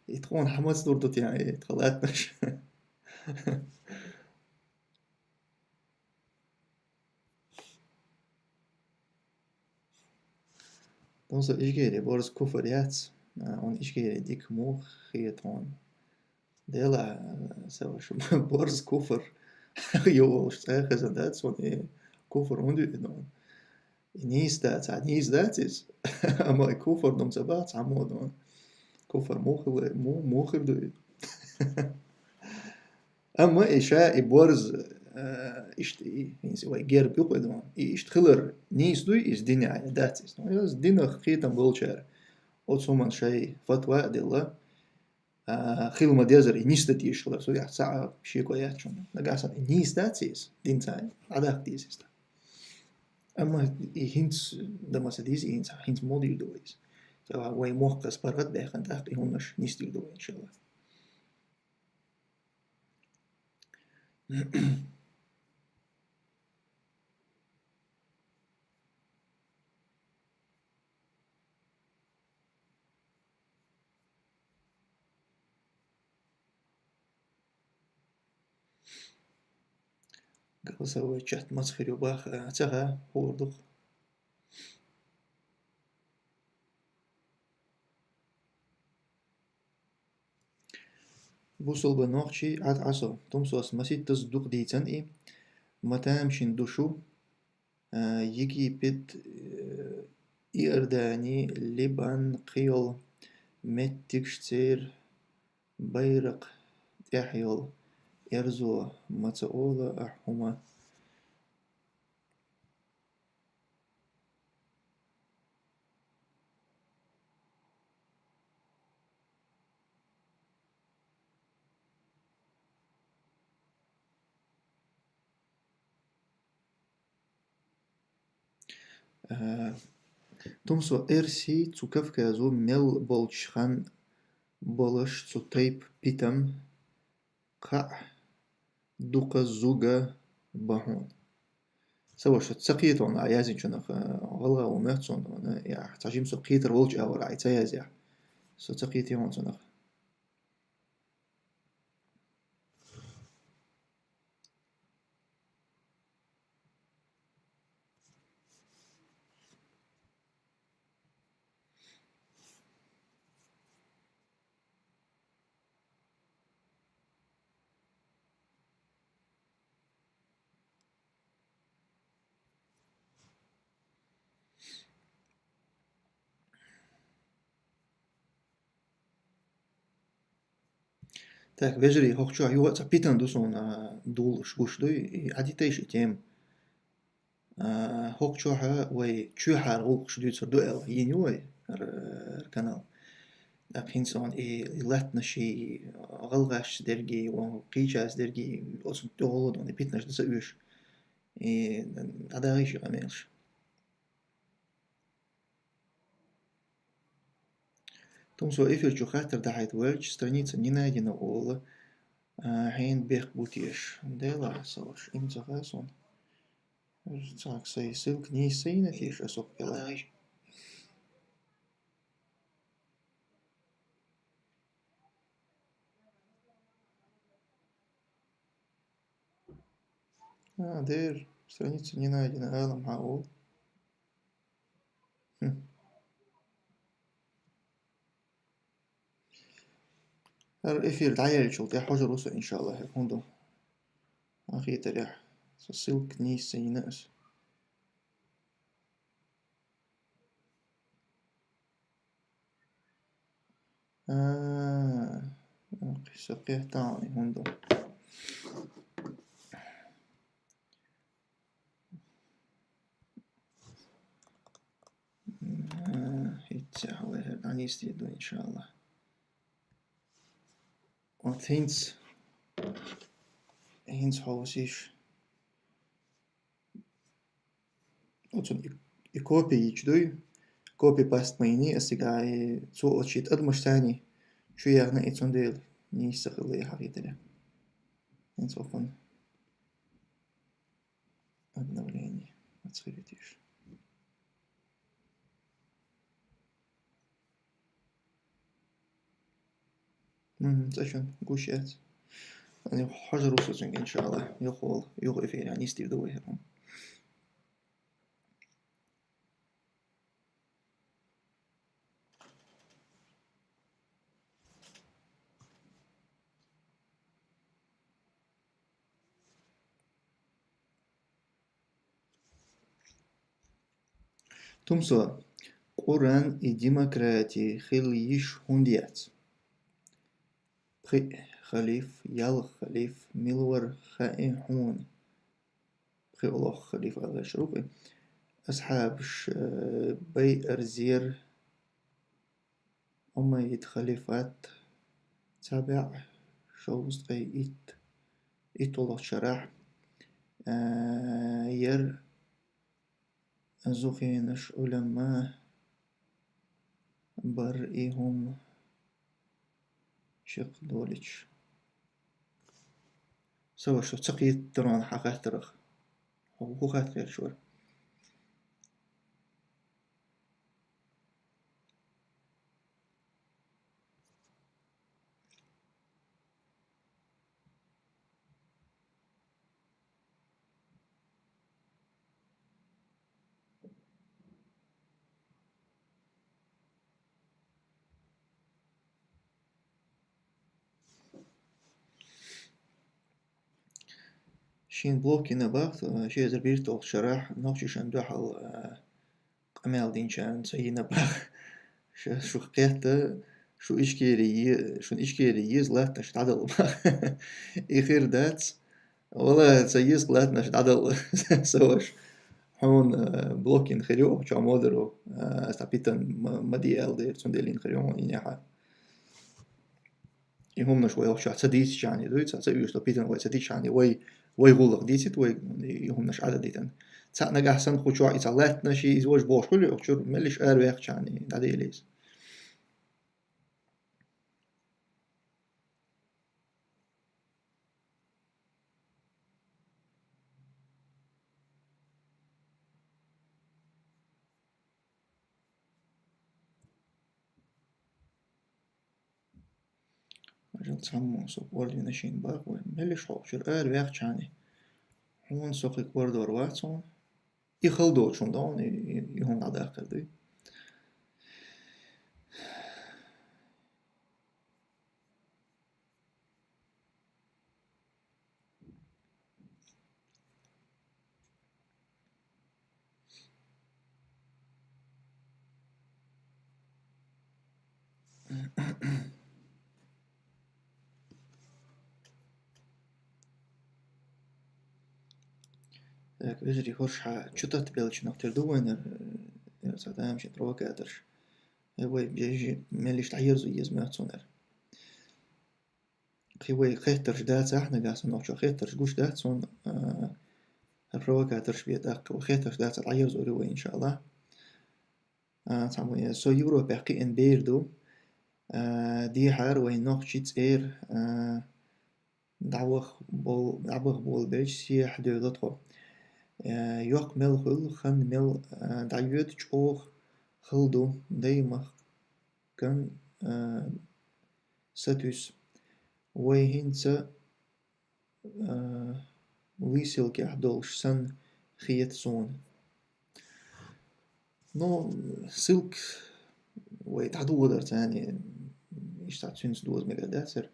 И тхуна хьамац дур ду тен и тхан латтанаш. Тумсо, Ичкери борз куфр яц, а, он Ичкери дика муха хета хьуна? Делахь, а, сан ваша, борз куфр йолуш цӀе хезна дац, он и куфр хӀунда ю и дон? И нийса дац, а нийса дац иза. Амма и куфр дум ца бац, хьан мо дон? Куфр муха хила, му-, муха хир ду и? Амма и ша и борз, а, иштта и, хӀинца вай герб ю кхуьнан, и иштта хилар нийса дуй иза динехь, я дац иза? Ну, иза динах кхетам болчара оцу хӀуманна шайн фатва а делла, а, хила ма дезара и нисдан дезаш хилар, цу тӀехь цхьа а шеко яц шуна. Нагахь санна и нийса дац иза, динца дӀадаккха деза иза. Амма и хӀинца дан ма ца деза, и хӀинца, хӀинца мо дийр ду вай иза? Ца вай мохк аса паргӀат баьккхина тӀаккха и хӀуманаш нисдийр ду вай, иншалла. Голосовой чат маца хир ю бах, а, ца ха, ховр ду-кх. Бусалба нохчий, Ӏад Ӏа со. Тумсос маситтаза дукха дийцан и, ма тамашийна ду шу, а, Египет, э, Иордани, Либан, кхыйола меттигаш, церан байракх тӀехь йола эрзо, ма ца ола ахь хӀума. Э, Тумсо, эрсий цу Кавказо мел болчу хан болаш цу тайп питам кхаъ дукха зуга бан хьуна. Ца ваша, ца кхета хьуна, а язйинчунах, э, гӀалгӀа ву моьтту суна, э, я, цхьа жима со кхетар волчу агӀор, ай, ца язъяхь. Со ца кхетий хьуна цунах. Так, вежарий, хӀокху чохь юха а цхьа питана ду суна, а, дуллуш гуш дуй, и Ӏадитайша и тема. А, хӀокху чохь вай чоьхьара гӀуллакхаш дуьйцур ду аьлла, йина ю вай, р-, р-, канал. ТӀаккха хӀинца хьуна и, и латтанаш, и гӀалгӀашца дерг, и кхечаьрца дерг, оцунна тӀехула долу и питанаш дан ца оьшу. И дӀадахийша и къамелаш. Тумсо, эфир чу хаттар дахьийта воьлча, страница не найдена олу, а, хьенан бехк бу теша? Делахь, ца ваша, иман ца хаьа суна. Цхьаъ сайн ссылка нийса ца йина теша ас хӀокху кӀелахь? А, дера, страница не найдена, алам хьан олу. Хм. ХӀара эфир дӀаяьллачул тӀаьхьа хьожур ву со, иншаллахӀ, хӀара хӀун ду. Ахийтарехь, со ссылка нийса ца йина ас. А, со кхетта хьуна, хӀун ду. А, хӀинца хьо вехар дӀанийсде ду, иншаллахӀ. Вот хӀинца, хӀинца хьо васийша. Оцунна и, и копи йича дуй, копи-паст ма йиний ас цига, и цо оцу шен тӀадамаш царний чу яхна, и цундела нийса ца хилла и хьахийтарехь. ХӀинца оцунна обновление. Ацхилитиш. Мгм, цӀа чун гуш яц. Ани хьожур ву со цуьнга, иншаллахӀ. Юха волу, юха эфире нисдийр ду вай хӀара. Тумсо, Къуръан и демократи хила йиш хӀунда яц? Пхи халиф, ялх халиф, мила вара хаьий хьуна? Пхи олох халиф аьлла шуьга. Асхьабаш, э, байъарзера Омайид халифат цхьа бӀе шовзткъе итт, итт олох шарахь, э, яра зухенаш, Ӏулама бар и хӀума чекхдолуьйтуш. Ца ваша, ца кхетта хьан хаттарах. Хьо хӀун хатта гӀерташ вара? Шен блог йина бахта, э, ши эзар берхӀитталгӀача шарахь нохчашна дуьхьал, э, къамаьл динчарна со йина бахта. Ша, шух кхетта, шу Ичкери е-, шун Ичкери еза латтанаш дӀадала бахта. И хир дац. Вала, ца еза латтанаш дӀадала, са ваша. Хьона, э, блог йина хир ю, чо модаро, э, аса питан ма, ма диал дер, цундела йина хир ю хьона, йина хьа. И хӀуманаш вай охча ца дийцачарна дуй, ца, ца уьш ца питан вай ца дийцачарна, вай, вай гӀуллакх дийцит, вай и хӀуманаш Ӏададитан. Цхьа нагахь санна кху чохь и цхьа латтанаш, и иза вож бохуш хуьлу, охчур мел иша ара вехчарна, дӀадели иза. Ажал цхьаммо со ордвина шин бакъ вай. Мелиш хьо, чур ара вехчани. Хьун со хик ордор вацун. И хал доцун да, и, и, и хун дӀадаккхар дуй. Так, вежарий, хӀорш хьа чу тӀатбелча нах тера ду вайнар, э, цхьа тамашийна провокаторш. Э, вай бежи меллиш дӀаерзу еза моьтту цунар. Кхин вай хеттарш дацахь, нагахь санна нохчо хеттарш гуш дац цунна, а, хӀара провокаторш бен тӀаккха вай хеттарш дацахь, дӀаерзур ю вай, иншааллахӀ. А, цхьа вай, со Европехь кхиъна бер ду. А, дехьара вай нохчий цӀера, а, дӀаваха бол-, дӀабаха болабелча сехьа девлла тхо. Э, йоккха мел хуьлу, хан мел, э, дӀайоьду, чӀогӀа хала ду, даймахкан, э, сатуьйсу. Вай хӀинца, э, высылкехь долуш санна хета суна. Ну, ссылка вай дӀадугӀу дара царна, иштта цуьнца доза мегар дацара.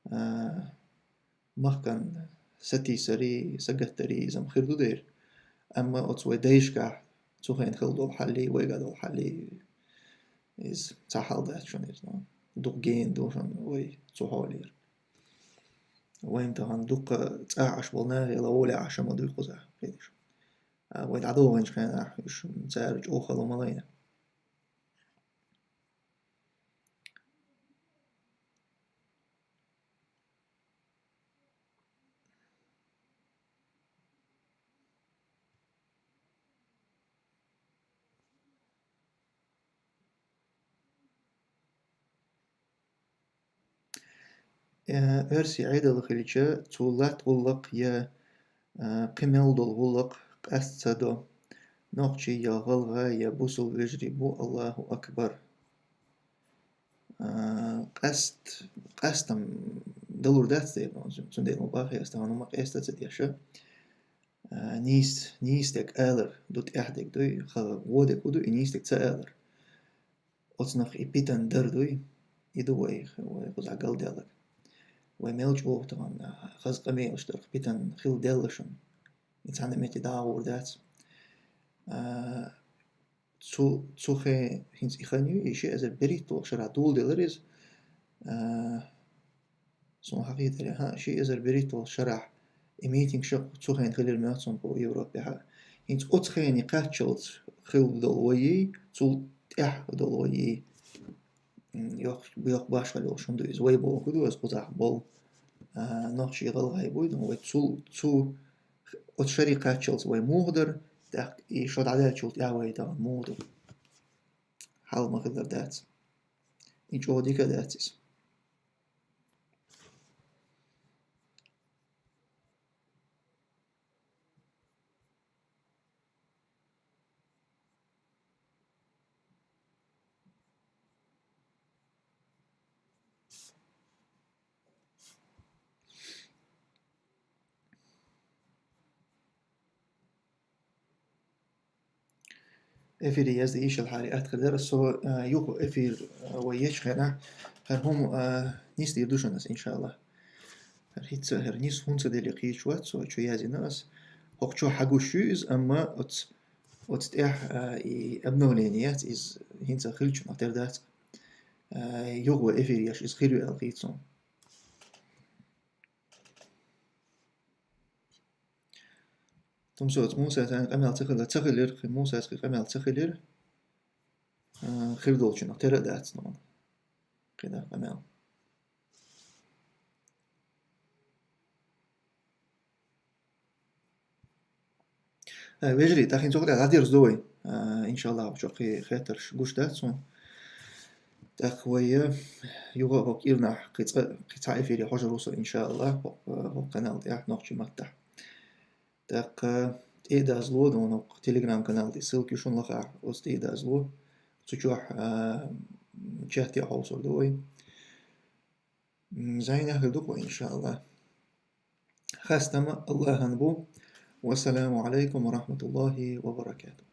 А, махкан сатийсарий, сагаттарий иза-м хир ду дера. Амма оцу вай дайшкахь цу хенахь хила долу хьаллий, вайгахь долу хьаллий, иза цхьа хьал дац шуна иза, ну, дукха гена ду шуна вай цу хьолера. Вайн тахана дуккха цӀахь Ӏаш болу нахе ла воле Ӏаш ма дуй кхузахь, хеташ. А, вай дӀадогӀинчу хенахь, уьш цара чӀогӀа хала ма лайна. Э, оьрсийн Ӏедал хилча, цу латта гӀуллакх я, э, кхин мел долу гӀуллакх къаста ца до. Нохчий я гӀалгӀа, я бусул вежарий бу, Аллаху акбар. А, къаст-, къастам далур дац дера, ну, цундела ма бахе ас тахана ма къеста ца деша. А, нийс-, нийсдерг алар ду, тӀаьхьадерг дуй, ха-, вон дерг хӀу ду, и нийсдерг ца алар. Оцунах и питан дар дуй, и ду вай, вай кхузахь галдаьлларг. Вай мел чӀогӀа тахана хаза къамелаш дарх питан хила даьлла шуна. И цхьана метте дӀа а гӀур дац. А, Цу, цу хе-, хӀинца и хан ю, и ши эзар берхӀитталгӀа шарахь доладелира иза. А, суна хьахийтаре, хӀа, ши эзар берхӀитталгӀа шарахь и митинг ша цу хенахь хилира моьтту суна кху Европехь. ХӀинца оцу хене кхаччалц хила долу вайий, цул тӀаьхьа долу вайий. М, йоккха, йоккха башхалла йолуш хӀума ду иза. Вай бохург ду аса кхузахь болу, а, нохчий, гӀалгӀай буй, ну, вай цул, цу Оцу шаре кхаччалц вай муха дара, тӀаккха и шо дӀадаьллачул тӀаьхьа вай тахана муха ду? Хьал ма хилар дац. И чӀогӀа дика а дац иза. Эфире язде йиш йолу хьарий атта хир дара. Со, а, юха эфир, а, вай ечу хенахь, хӀара хӀума, а, нисдийр ду шуна ас, иншаллах. ХӀара хӀинца, хӀара нийса хӀунда ца деле кхийча вац со, чу яздина ас. ХӀокху чохь хьагуш ю иза, амма оц-, оцу тӀехь, а, и обновление яц, иза хӀинца хилчунах тера дац. А, юха вай эфир еш иза хир ю аьлла кхийца суна. Тумсоц Мусас аьлла къамел ца хилла, ца хилира, кхин Мусас кхин къамел ца хилира. А, хир долчунах тера а дац нуна. КхидӀа къамел. Э, вежарий, тахин цо кхидӀа дӀадерза ду вай. Э, иншаллах, чо кхин хеттарш гуш дац суна. ТӀаккха вай, э, юха а хӀокху кӀирнахь кхин цкъа, кхин цхьа эфире хьожур ву со, иншаллах, хӀокху, э, хӀокху канал тӀехь, нохчийн маттахь. ТӀаккха тӀе а дазло, ну, хӀокху Telegram-канал тӀе ссылка ю шуна лахахь, оцу тӀе а дазло. Цу чохь, э, чат а хьовсур ду вай. М, зайна хир ду-кх вай, иншаллах. Хастам АллахӀан бу. Вассаламу Ӏалайкум ва рахматуллахӀи ва баракатухӀ.